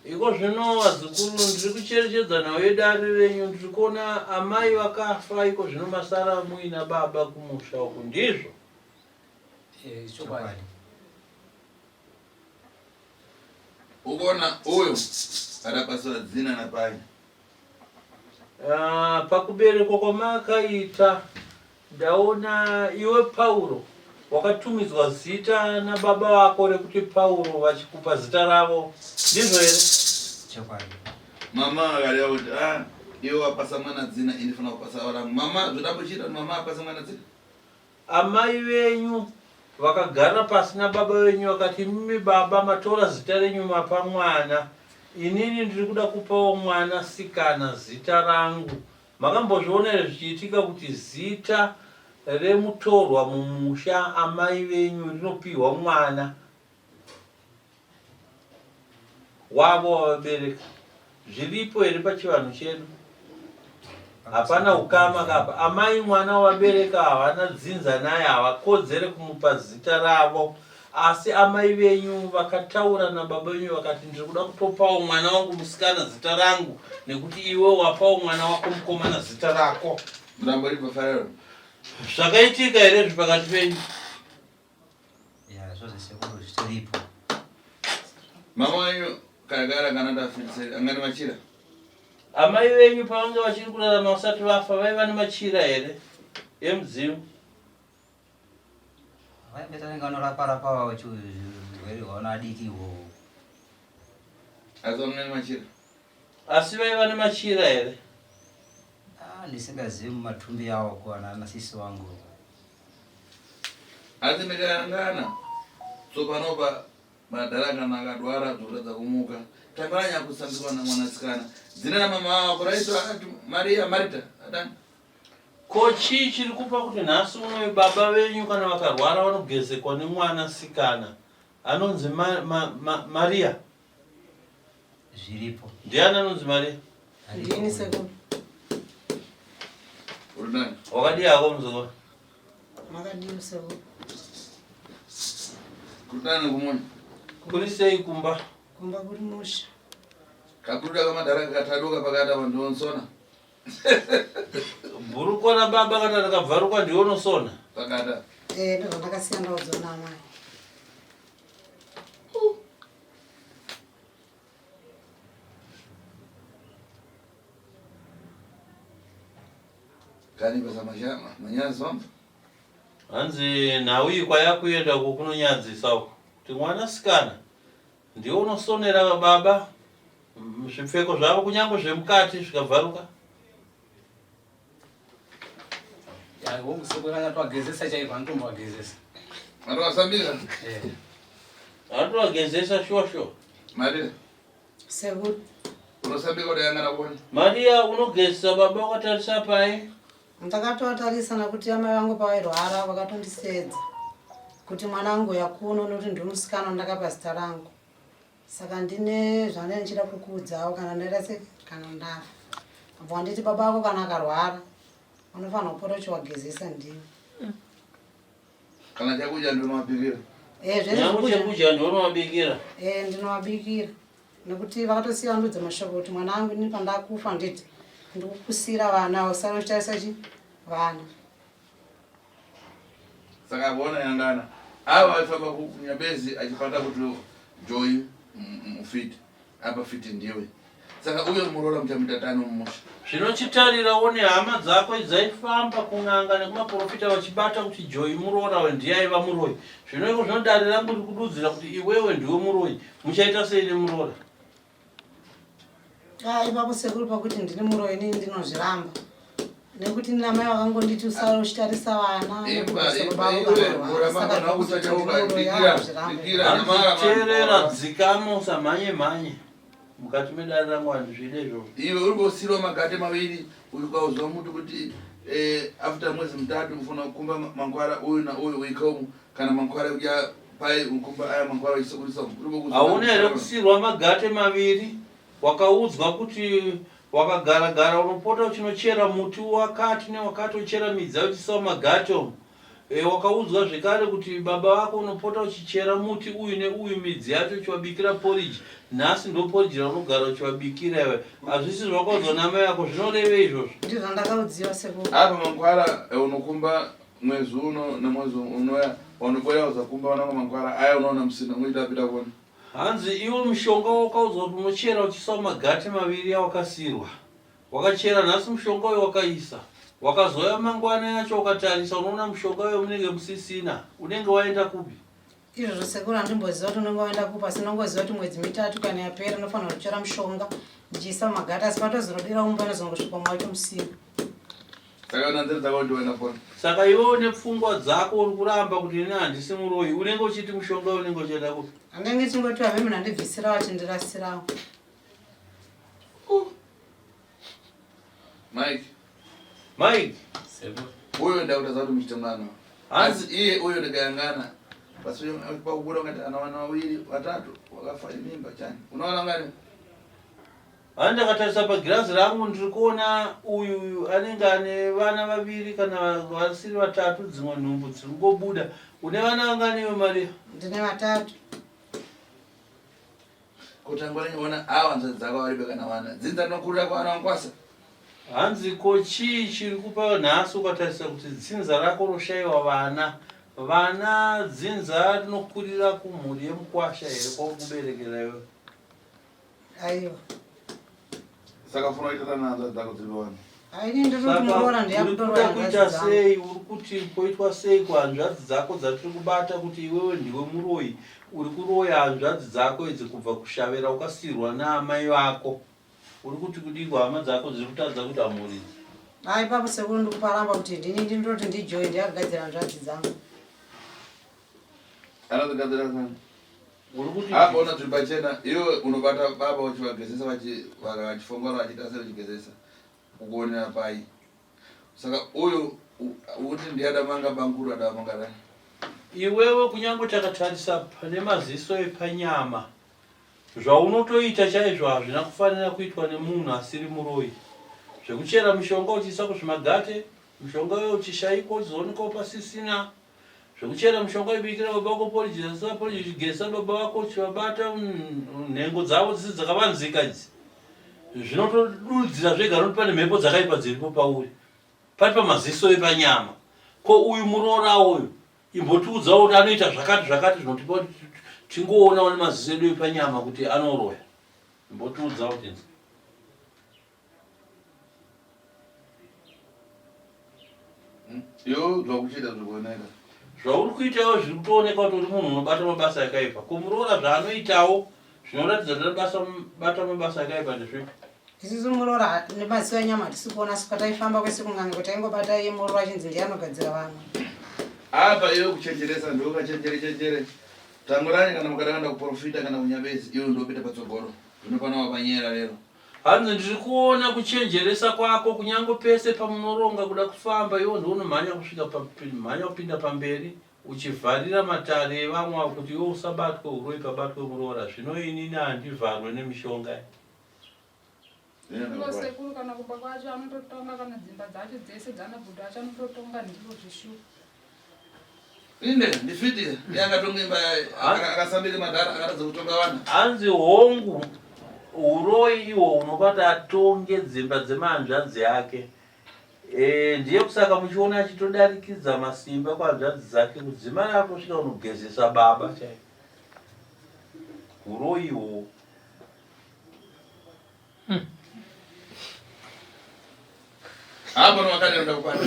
Iko zvino vazukuru ndiri kucherechedza nhau yedare renyu ndiri kuona amai vakafa iko zvino masara muina baba kumusha uku ndizvo? Eh, chokwadi. Ukuona uyu adapasira dzina napai. Ah, pakuberekwa kwamakaita ndaona iwe Pauro wakatumidzwa zita nababa vako rekuti Pauro vachikupa zita ravo ndizvo here? Chokwadi. Mama akareva kuti ah, iwe wapasa mwana dzina ini fanira kupasa rangu. Mama zvodambuchira mama apasa mwana dzina. Amai venyu vakagara pasi nababa venyu vakati imimi baba matora zita renyu mapa mwana inini ndiri kuda kupawo mwana sikana zita rangu. Makambozviona here zvichiitika kuti zita remutorwa mumusha amai venyu rinopihwa mwana wavo wavabereka zviripo here pachivanhu chedu hapana ukama kapa amai mwana wavabereka havana dzinza naye havakodzere kumupa zita ravo asi amai venyu vakataura nababa venyu vakati ndiri kuda kutopawo mwana wangu musikana zita rangu nekuti iwe wapawo mwana wako mukomana zita rako zvakaitika here izvi pakati penyu Ya, zvose sekuru zvitoripo. Mama wenyu kare kare angana ndafiriseri angani machira. Amai venyu pavange vachiri kurarama vasati vafa vaiva nemachira here emudzimu? Vaimboita vanenge vanorapa rapa urwere hwaona adiki ihwohwo. Asi vanga nemachira. Asi vaiva nemachira here? Ah, ndisingazivi mumatumbi awo kuwana anasisi wangu. Asi ndikayangana tsopano pa madhara kana akadwara zvotadza kumuka tambira nyakusambirwa namwanasikana dzina ramama wako raitwa akati Maria Marita adani Ko chii chiri kupa kuti nhasi unoyu baba venyu kana vakarwara vanogezekwa nemwana sikana anonzi ma, ma, ma, Maria? Zviripo. Ndiani anonzi Maria? Ndini sekuru. Uri nani? Wakadii hako muzukuru? Makadii sekuru? Kuri nani kumunya? Kuri sei kumba? Kumba kuri musha. Kaburuda kamadhara kakataduka pakati apa ndonsona. Bhurukwa rababa kana rakabvaruka ndiwe unosona. Pakati. Eh, ndozvandakasiya ndaudzwa naamai. Kani basa mashama manyazi wamva. Hanzi nhau iyi kwayakuenda uko kunonyadzisa uko. Kuti mwanasikana Ndiwe unosonera baba zvipfeko zvavo kunyange zvemukati zvikabvaruka. Twagezesa chaiko anotombowagezesa. Anowasambisa? Eh. Anotowagezesa shuwa shuwa. Maria. Sekuru. Unosambika kudai angana kuona. Maria unogezesa baba wakatarisa pai? Ndakatovatarisa nekuti amai vangu pavairwara vakatondiseedza kuti mwana wangu uya kuno nekuti ndiwe musikana wandakapa zita rangu saka ndine zvandanga ndichida kukuudzawo kana ndaita se kana ndafa abva wanditi baba vako kana akarwara unofanira kupota uchiwagezesa ndiwe Kana chakudya ndinowabikira. Eh, zvese Nyangu zvekudya. chekudya ndinowabikira. Eh, ndinowabikira nekuti vakatosiya vandiudza mashoko kuti mwana wangu ini pandakufa nditi ndikukusiira vana usara uchitarisa chi vana. Saka voona yangana ava vaifamba kunyabezi achipata kuti Joy mufiti apa fiti ndiwe saka uyo muroora muchamuita tano mumusha. Zvino chitarira one hama dzako dzaifamba kun'anga nekumaporofita vachibata kuti Joy muroora we ndiye aiva muroyi. Zvino iko zvino dare rangu riri kududzira kuti iwewe ndiwe muroyi. Muchaita sei nemuroora? Ah, ipapo sekuru pakuti ndini muroyi inini ndinozviramba nekuti nina mai vakangonditi usare uchitarisa vana teerera dzikama usamhanye mhanye mukati medare rangu handizvide izvozvo iwe uri kusiirwa magate maviri ukauzwa muti kuti eh, after mwedzi mutatu unofanira kukumba mangwara uyu nauyu uikaumu kana mangwara kudya pai ukumba aya mangwara uchisokurisa hauna here kusiirwa magate maviri Wakaudzwa kuti wakagara gara unopota uchinochera muti wakati newakati wochera midzi yayo uchiisa mumagate umu. E, wakaudzwa zvekare kuti baba vako unopota uchichera muti uyu neuyu midzi yacho uchivabikira porridge. Nhasi ndo porridge raunogara uchivabikira iwe. Hazvisi zvawakaudzwa namai vako zvinorevei izvozvo? Ndizvo zvandakaudziwa sekuru. Apa mangwara eh, unokumba mwedzi uno nemwedzi unoya wanoboya uzakumba vananga mangwara aya unoona musina unoita apita kuona. Hanzi iwe mushonga wakaudzwa kuti unochera uchiisa mumagate maviri awakasiirwa. Wakachera nhasi mushonga uyo wakaisa. Wakazouya mangwana yacho ukatarisa unoona mushonga uyo munenge musisina. Unenge waenda kupi? Izvozvo sekuru handimboziva kuti unenge waenda kupi asi ndinongoziva kuti mwedzi mitatu kana yapera ndinofanira kuchera mushonga ndichiisa mumagate asi patozonodira umba inozongosvika umwe wacho musina. Saka una nzira dzako ndiwena foni. Saka iwe une pfungwa dzako uri kuramba kuti ini handisi muroyi unenge uchiti mushonga unenge uchienda kupi? Andenge chingoti vave munhu andibvisirawo achindirasirawo. Mike. Mike. Uyo ndakuta kuti muchite mwana. Asi iye uyo ndikayangana. Basi uyo pakubuda ungati ana vana vawiri vatatu wakafa imimba chani. Unoona ngani? Hani ndakatarisa pagirazi rangu ndiri kuona uyu anenge ane vana vaviri kana vasiri vatatu dzimwe nhumbu dziri kungobuda. Une vana vangani iwe Maria? Ndine vatatu. Kutangwa nenyoona awa hanzvadzi dzako varibe kana vana. Dzinza rinokurira kwana wankwasa. Hanzi ko chii chiri kupa nhasi ukatarisa kuti dzinza rako roshaiwa vana. Vana dzinza rinokurira kumhuri yemukwasha here kwauri kuberekera iwe? Aiwa. Saka funa kuita na hanzvadzi dzako dziri wani. Aini ndiri kuti muroora Saka uri ndiyakutorwa kuda hanzvadzi kuita dzangu. sei uri kuti poitwa sei kuhanzvadzi dzako dzatiri kubata kuti iwewe ndiwe muroyi uri kuroya hanzvadzi dzako idzi kubva kushavera ukasiirwa naamai vako uri kuti kudii kuhama dzako dziri kutadza kuita mhuri idzi Ah, ipapo sekuru ndikuparamba kuti ndini ndinototi ndijoy ndiyakagadzira hanzvadzi dzangu. Anozigadzira sana. Uri kuti Apa una zviri pachena iwe unobata baba uchivagezesa vachifongora vachiita sei uchigezesa ukuonera pai saka uyu ukuti ndiye adamanga banguru adamanga dani Iwewe kunyange takatarisa pane maziso epanyama zvaunotoita chaizvo hazvina kufanira kuitwa nemunhu asiri muroyi zvekuchera mishonga uchiisa kuzvimagate mushonga uyo uchishaikwa uchizoonekwa pasisina Zvekuchera mushonga ibikira baba vako porridge zasa porridge uchigeza baba vako uchivabata nhengo dzavo dzisi dzakavanzika idzi. Zvinotodudzira zvega nokuti pane mhepo dzakaipa dziripo pauri. Pari pamaziso epanyama. Ko uyu muroora uyu imbotiudzawo kuti anoita zvakati zvakati zvinotipa kuti tingoonawo nemaziso edu epanyama kuti anoroya. Imbotiudzawo tinzwe. Yo zvakuchiita zvikuoneka. Zvauri kuitawo zviri kutooneka kuti uri munhu unobata mabasa akaipa. Ko muroora zvaanoitawo zvinoratidza kuti anobasa bata mabasa akaipa ndezvipi? Isusu muroora nemaziso enyama hatisi kuona asi pataifamba kwese kun'anga kuti aingobata iye muroora achinzi ndiye anogadzira vamwe. Apa iwe kuchenjeresa ndiwe ukachenjere chenjere. Tangurani kana mukada kuenda kuprofita kana kunyabezi iwe ndopita patsogoro. Zvino pano wapanyera lero. Hanzi ndiri kuona kuchenjeresa kwako kunyange pese pamunoronga kuda kufamba iwe ndiwe unomhanya kusvika mhanya kupinda pamberi uchivharira matare evamwe avo kuti iwe usabatwe uroyi pabatwe muroora zvino inini handivharwe nemishonga Ivo sekuru kana kumba kwacho anototonga kana dzimba dzacho dzese dzana bhudhi acho anototonga ndivo zveshuwa. Inde ndifiti ndiye akatonga imba akasambira madhara akatadza kutonga vanhu. Hanzi hongu uroyi ihwo hunobata atonge dzimba dzemahanzvadzi ake. E, ndiye kusaka muchiona achitodarikidza masimba kuhanzvadzi dzake kudzimara akutosvika kunogezesa baba chaivo. Uroyi ihwohwo. Hapana wakadenda kubata.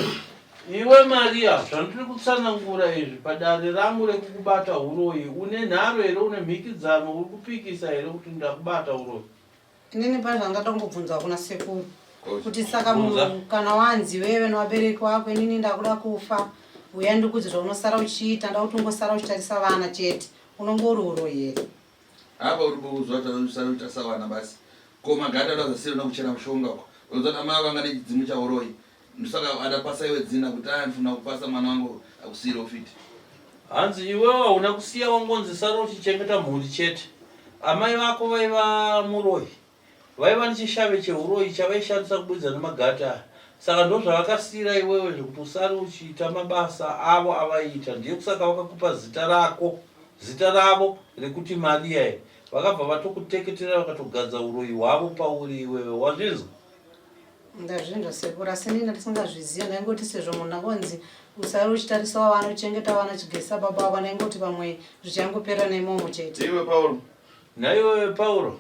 Iwe Maria, zvandiri kutsanangura izvi padare rangu rekukubata huroyi, une nharo here, une mhikidzano, uri kupikisa here kuti ndakubata huroyi? Inini pane zvandatombobvunzwa kuna sekuru kuti saka munhu kana wanzi wewe nevabereki wako inini ndakuda kufa uya ndikudzi zvaunosara uchiita ndakuti ungosara uchitarisa vana chete unonge uri huroyi here? Apa uri kuudzwa kuti usare sawana basi. Ko magada ada zasira nokuchera mushonga uko. Unoziva kuti amai vanga nechidzimu chauroyi. Ndosaka ada pasa iwe dzina kuti aya ndifuna kupasa mwana wangu akusiyire ufiti. Hanzi iwewe hauna kusiya wangonzi sara uchichengeta mhuri chete. Amai vako vaiva muroyi. Vaiva nechishave chehuroyi chavaishandisa kuburitsa nemagate aya. Saka ndozvavakasiira iwewe zvekuti usare uchiita mabasa avo avaiita. Ndiye kusaka vakakupa zita rako, zita ravo rekuti Maria iri. Vakabva vatokuteketera vakatogadza huroyi hwavo pauri iwewe. Wazvinzwa? Ndazvinzwa sekuru asi inini ndisingazvizive ndaingoti sezvo munhu angonzi usare uchitarisawo vana uchengeta vana uchigezesa baba vako ndaingoti pamwe zvichangopera neimomo chete. Iwe Pauro. Nhaiwe Pauro.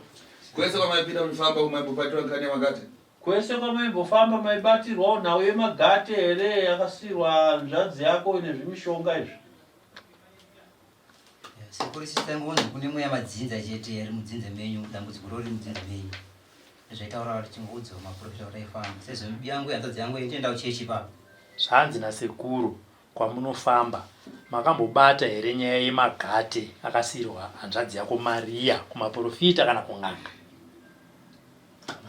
Kwese kwamaipinda muchifamba kumaimbobatiwa nkani yemakate? Kwese kwamaimbofamba maibatirwawo nhau yemagate here yakasiirwa hanzvadzi yako ine zvimishonga izvi? Sekuru isu taingonzi kune mweya madzinza chete ari mudzinza menyu dambudziko rori mudzinza menyu zvaitaura kuti tingoudzwa maprofita kuti aifamba sezvo yangu hanzvadzi yangu inotoenda kuchechi ipapo. Zvanzi nasekuru Kwamunofamba makambobata here nyaya yemagate akasiirwa hanzvadzi yako Maria kumaporofita kana kun'anga?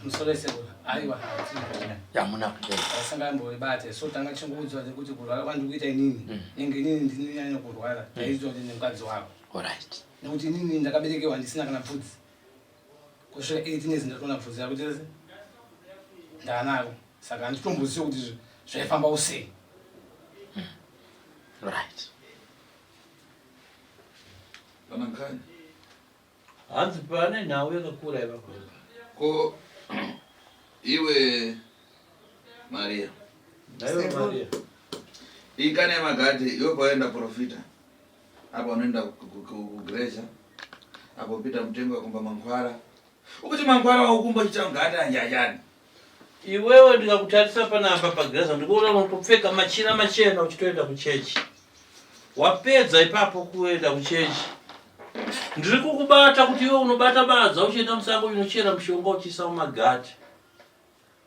Musoro sekuru, aiwa hatina. Hamuna. Asangamboibate so tanga chingoudzwa kuti kurwara kwandiri kuita inini nenge inini ndinonyanya kurwara ndaidzwa kuti nemukadzi wako. Alright. Nekuti inini ndakaberekewa ndisina kana bvudzi. Kusvika 18 years ndatoona bvudzi rako tese ndaanaro. Saka handitombozivi kuti zvaifambawo sei. Right. Pana nkani. Hanzi pane nhau yakakura ipapo. Ko iwe Maria. Naiwe Maria. Ikane yemagadi iwe pawaenda profita. Apa unoenda kugreja. Apo upita mutengo wakumba mankwara. Ukuti mankwara wakumba chicha mugadi anjajani. Iwewe ndikakutarisa panapa pagirazi ndikuona unotopfeka machira machena uchitoenda kuchechi. Wapedza ipapo kuenda kuchechi. Ndiri kukubata kuti iwe unobata badza uchienda musango unochera mushonga uchiisa mumagati.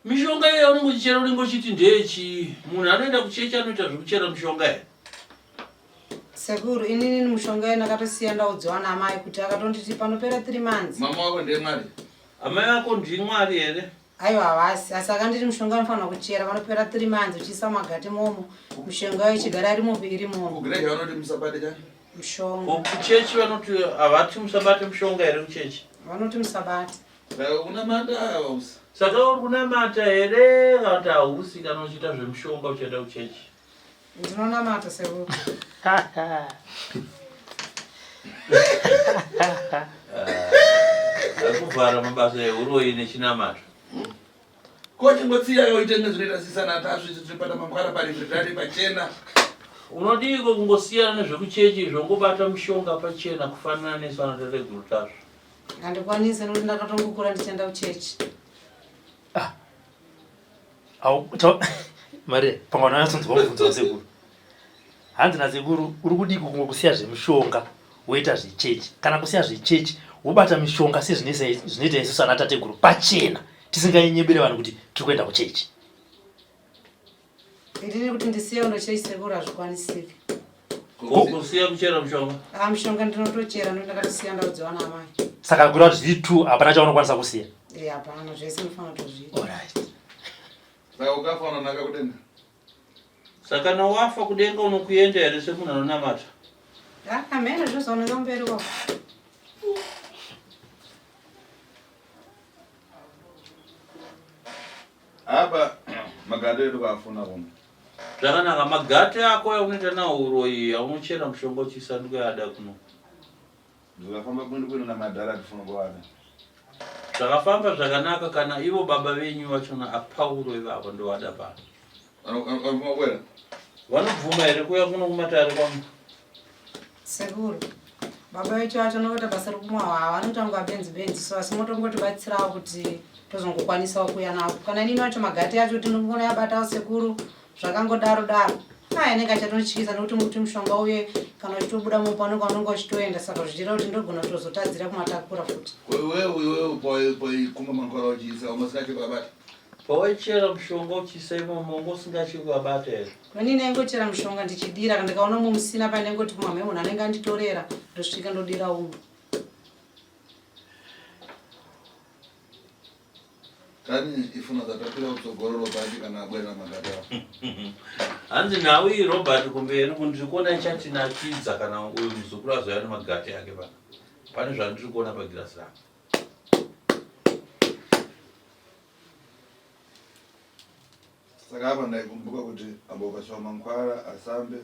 Mishonga iyo yaunenge uchichera unenge uchiti ndeyechii? Munhu anoenda kuchechi anoita zvekuchera mishonga here? Sekuru, inini mushonga iyo ndakatosiya ndaudziwa naamai kuti akatonditi panopera 3 months. Mama wako ndiye Mwari? Amai vako ndiMwari here? Aiwa havasi, asi akanditi mushonga unofanira kuchera panopera 3 months uchiisa mumagati momo, mishonga iyo ichigara irimopi irimomo. Kugireji vanoti musabate chani? Mushonga. Ko kuchechi vanoti havati musabate mushonga here kuchechi? Vanoti musabate. Saka unamata hausi? Saka uri kunamata here kana kuti hausi kana uchiita zvemushonga uchienda kuchechi? Ndinonamata sekuru. Ari kuvhara mabasa ehuroyi nechinamato. Ko chingotsiya yoitenge zvinoita sisana tasvi izvi tinopata mangwara parivritari pachena. Unodiiko kungosiyana nezvekuchechi izvo ungobata mushonga pachena kufanana nesu ana tateguru Tasvu. Handikwanise nekuti ndakatongokura ndichienda kuchechi. Ah. Au to Maria, pamwe vanonyatsonzwa mubvunzo wasekuru. Hanzi nasekuru uri kudiko kungokusiya zvemushonga woita zvechechi kana kusiya zvechechi wobata mishonga sezvinoita isusu ana tateguru pachena tisinganyenyebere vanhu kuti tiri kuenda kuchechi. Ndini kuti ndisiye uno chechi sekuru hazvikwanisiki. Kusiya kuchera mushonga? Ah, mushonga ndinotochera ndokuti ndakatosiya ndaudziwa naamai. Saka kureva kuti zviri two hapana chaunokwanisa kusiya? Eh, hapana zvese ndinofanira kutozviita. Alright. Saka ukafa unonaka kudenga? Saka kana wafa kudenga unokuenda here semunhu anonamata? Ah, hameno zvozooneka kumberi uko. Apa magate edu kwafuna kuno. Zvakanaka magate ako aunoita nawo uroyi aunochera mushonga uchiisa ndikuyada kuno. Zvakafamba kwenu kwenu namadhara tifuna kuwana. Zvakafamba zvakanaka kana ivo baba venyu vachona aPauro ivavo ndovada pano. Vanobvuma kuenda? Vanobvuma here kuuya kuno kumatare kwangu? Sekuru, baba vecho vacho vanoita basa rekumwa hwahwa vanoita kunga benzi benzi so asi motongotibatsirawo kuti tozongokwanisawo kuuya navo. Kana inini wacho magati acho tinongoona yabatawo sekuru zvakangodaro daro. Aya anenge achatotyisa nekuti muti mushonga uye kana uchitobuda mumba unenge unenge uchitoenda saka zvichireva kuti ndogona kutozotadzira kumatakura futi. Ko iwewe iwewe poikuma mangwara uchiisa wanga usingatyi kuvabata? Pawaichera mushonga uchiisa imomo wanga usingatyi kuvabata here? Ini ndaingochera mushonga ndichidira kana ndikaona umwe musina paya ndaingoti kumamhe munhu anenge anditorera ndosvika ndodira umwe. Kani ifuna zatapira kutsogoro Robert kana abwera magata. Hanzi nhau iyi Robert kumberi uku ndiri kuona ichatinakidza kana uyu muzukuru azouya nemagate ake pano. Pane zvandiri kuona pagirasi rangu. Saka apa ndaikumbuka kuti ambokaswa mankwara asambe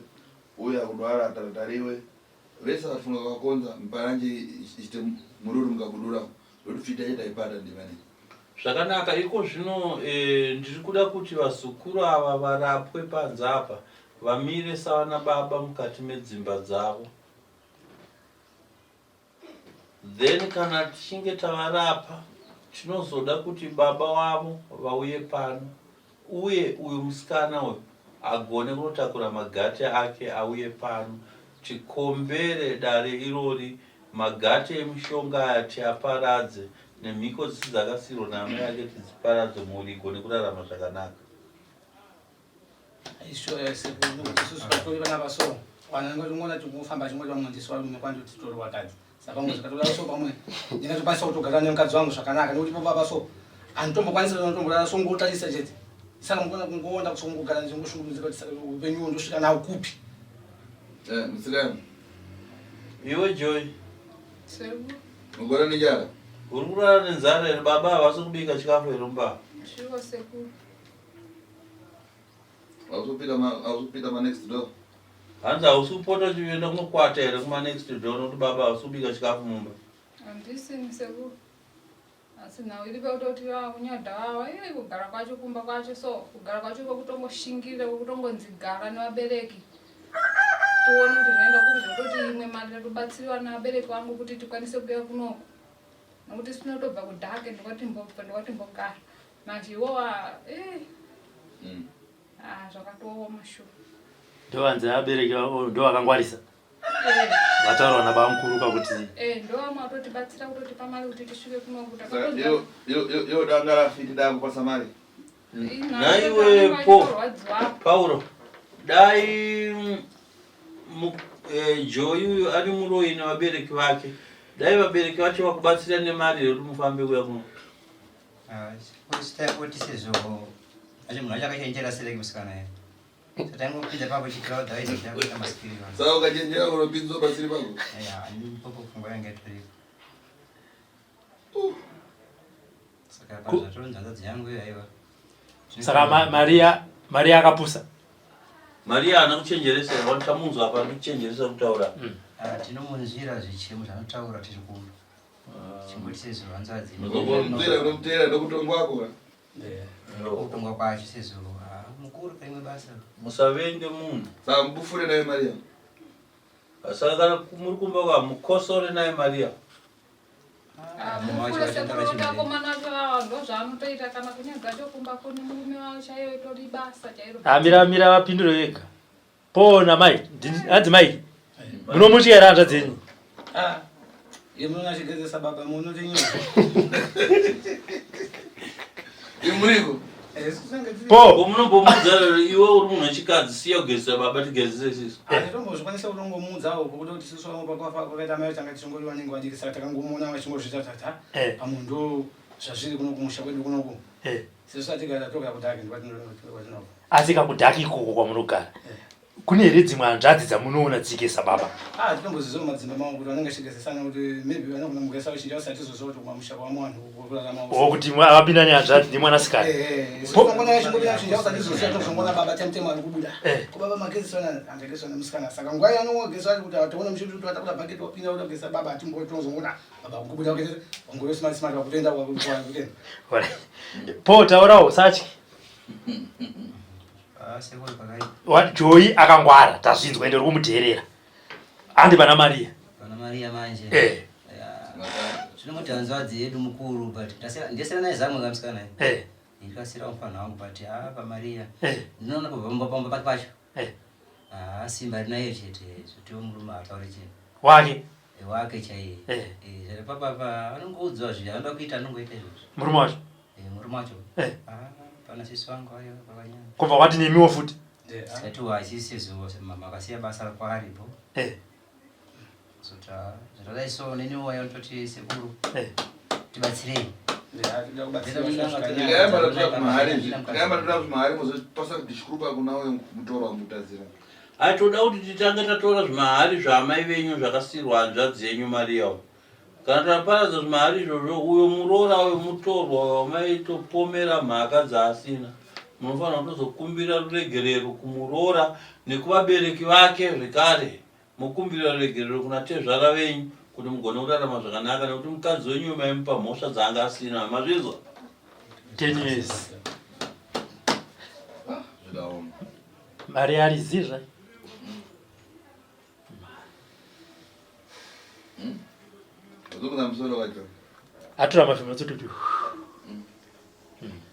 uye akudwara ataratariwe vese vafunga vakakonza mparanje ichite mururu mukabudura ndotufita chetaipata ndimane Zvakanaka iko zvino eh, ndiri kuda kuti vazukuru ava varapwe panze apa vamire savana baba mukati medzimba dzavo. Then kana tichinge tavarapa tinozoda kuti baba wavo vauye pano uye uyu musikana uyu agone kunotakura magate ake auye pano tikombere dare irori magate emishonga aya tiaparadze nemhiko dzisi dzakasiirwa naamai ake tidziparadze mhuri igone kurarama zvakanaka. Ishoya sekuru nokuti isusu vatori vana vaso vanhu vanenge tingofamba chingoti vamwe ndisu varume kwandi titori vakadzi saka pamwe zvikatoda so pamwe ndingatokwanisa kutogara nemukadzi wangu zvakanaka nekuti baba so handitombokwanisa totomborara so ngotarisa chete saka mukona kungoona kusongogara ndichingoshungurudzika kuti saka upenyu ndosvika nawo kupi Eh, musikana Iwe Joy, Sekuru. mugora nenjara uri kurara nenzara here? Baba havasi kubika chikafu here mumba? Shuwa sekuru. Hausupinda manext door. Hanzi hausi kupota uchienda kunokwata here kumanext door nokuti baba havasi kubika chikafu mumba? Handisi sekuru. Asi nhau iri pakutoti vakunyadha vava ii kugara kwacho kumba kwacho so kugara kwacho kwekutongoshingirira kwekutongonzi gara nevabereki tione kuti zvinoenda kupi zvekutoti imwe mari tatobatsiriwa nevabereki vangu kuti tikwanise kuuya kunoku nokuti sinotobva kudhake ndokwatimbobva ndokwatimbogara manje iwowa eh. mm. ah, zvakatooma shu ndovanzi abereki vavo ndovakangwarisa eh. vataurwa nabamukuru kakuti eh, ndovamwe vatotibatsira kutotipa mari kuti tisvike kunoku iyo danga rafiti dakupasa mari Nhaiwe po Pauro dai eh, Joy uyu ari muroyi nevabereki vake dai vabereki vacho vakubatsira nemari here kuti mufambe kuya kuno ah, kuti sezvo acho munhu wacho akachenjera sereki musikana here taingopinda papo chitira otherwise takuita masikiri saka ukachenjera unopinzwa pasiri pako ya popo pfungwa yange itoripo Saka Maria Maria akapusa. Maria haana kuchenjeresa here? Tamunzwa apa ndikuchenjeresa kutaura. Mm. Ah, tinomunzwira zvichemo zvanotaura tiri kumba. Ah. Chingoti sezvo hanzvadzi. Munzwira unomuteera ndokutongwako. Kutonga kwacho sezvo ah, mukuru paimwe basa. Musavenge munhu. Saka mubufure naye Maria. Saka kana muri kumba kwa mukosore naye Maria. Ah, mukuru sekuru vakomana vacho ava ndozvaanotoita kana kunyaya dzacho kumba kune murume wavo chaiyo itori basa chairo. Ah, mira mira vapindure vega. Pona mai, hanzi mai. Munomutya here hanzvadzi yenyu? Ah. Yemunachigezesa baba munoti Imuriko. Po. Munombomuudza iwe uri munhu wechikadzi siya kugezesa baba tigezese isisu. Hatitombozvikwanisa kutongomuudzawo pokuti kuti isusu vamwe pakafa kwakaita mai tanga tichingori vanenge vadiki saka takangomuona vachingozviita tata Eh. pamwe ndo zvazviri kuno kumusha kwedu kunoku Eh. Sesu tatigara togara kudhaki ndokwatinobva. Asi kakudhaki ikoko kwamunogara kune here dzimwe hanzvadzi dzamunoona dzichigeza baba? Ah, tinomboziziva madzimba mangu kuti vanenge vachigezesana kuti maybe vanogona mugeza vachinja asi hatizoziva kuti kumamusha kwamwe vanhu kurarama. O kuti vapinda nehanzvadzi nemwanasikana. Eh, eh, isu tinongona vachingopinda vachinja asi hatizoziva tozongoona baba temutemo ari kubuda. Eh. Ko baba magezesana handagezesana nemusikana saka nguva yaanogeza kuti ataona muchiti kuti watakura bhaketi wapinda kutogeza baba hatimbotonzongoona baba kubuda wangove smart smart wakutoenda wakutenda. Po taurawo usatye. Ah, Joyi akangwara tazvinzwa ende uri kumuteerera. Handi pana Maria. Pana Maria manje. Eh. Zvinongoti hanzvadzi yedu mukuru but ndasiyana naye zamwe kamusikana. Eh. Ndikasira mufana wangu but ah pa Maria. Eh. Ndinoona pamba pamba pake pacho. Eh. Ah simba rinayo chete zvoti murume ataure chinhu. Wake. Eh, wake chaiye. Eh. Eh, zviri papa anongoudzwa zvinhu anoda kuita anongoita izvozvo. Murume wacho. Eh, murume wacho. Eh. Ah, pana sisi wangu ayo pakanyanya. Kubva wati nemiwo futi. Tikati wachisizo mama akasiya basa kwaaripo. Eh. Zota zvadai so neniwo wayo ndototi sekuru. Eh. Tibatsirei. Tikayamba tatora kumahari izvi. Tikayamba tatora kumahari mozopasa kuti chikurupa kuna uyo mutoro wamutadzira. Hai toda kuti titange tatora zvimahari zvaamai venyu zvakasiirwa hanzvadzi yenyu Maria uyo. Kana taparadza zvimahari izvozvo uyo muroora uyo mutorwa uyo wamaitopomera mhaka dzaasina munofanira kutozokumbira ruregerero kumuroora nekuvabereki vake zvekare mokumbira ruregerero kuna tezvara venyu kuti mugone kurarama zvakanaka nekuti mukadzi wenyu uyo maimupa mhosva dzaanga asina mazvinzwa 10 years. Ah, zvakaoma. Mari arizizva. Wazokuna musoro wacho. Atora mafemo tsototi.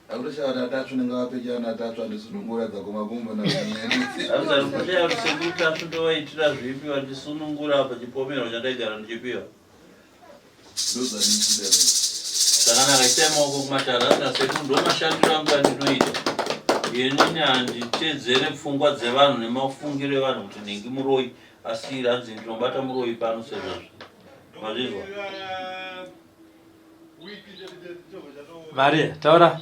Akutoshaya kuti atatsva unenge wapecha natatsva ndisunungura dzako makumbo na Azarikushaya kuti sekuru Tasvu ndovaitira zvipi vandisunungura apa chipomerwa chandaigara ndichipiwa. Zvakanaka isai maoko kumatare asina sekuru ndomashandiro angu andinoita. Inini handitedzere pfungwa dzevanhu nemafungiro evanhu kuti nhingi muroyi asi hanzi ndinobata muroyi pano sezvazvo. Mazvinzwa? Maria, taura.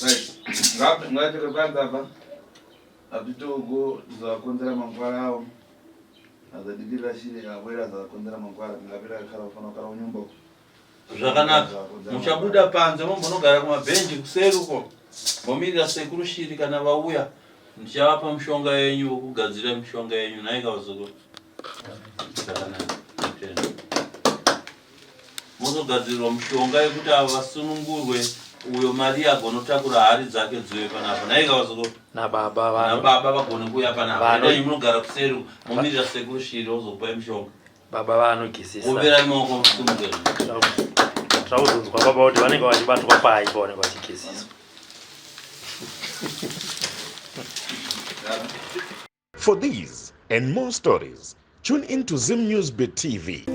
Right. Ngatere kwanza apa. Apitogo zakonzera mangwara awo. Azadikirira shiri awera zakonzera mangwara ngapera kara ufana kara unyumba. Zvakanaka. Muchabuda panze mombonogara kumabhenji kuseri uko. Momirira sekuru shiri kana vauya. Ndichavapa mishonga yenyu vokugadzira mishonga yenyu nhai kavazukuru. Zvakanaka. Tenda. Mozogadzirirwa mishonga yekuti ava vasunungurwe uyo Maria agonotakura hari dzake dziuye panapa. Nhai kavazukuru. Nababa vano. Nababa vagone kuuya panapa. Vano- Endai munogara kuseri momirira sekuru shiri vozokupai mishonga. Baba vanogezesa. Omberai maoko musimuke. Trakuzonzwa baba kuti vanenge vachibatwa pai pavanenge vachigezeswa. For these and more stories, tune in to Zim News Bit TV.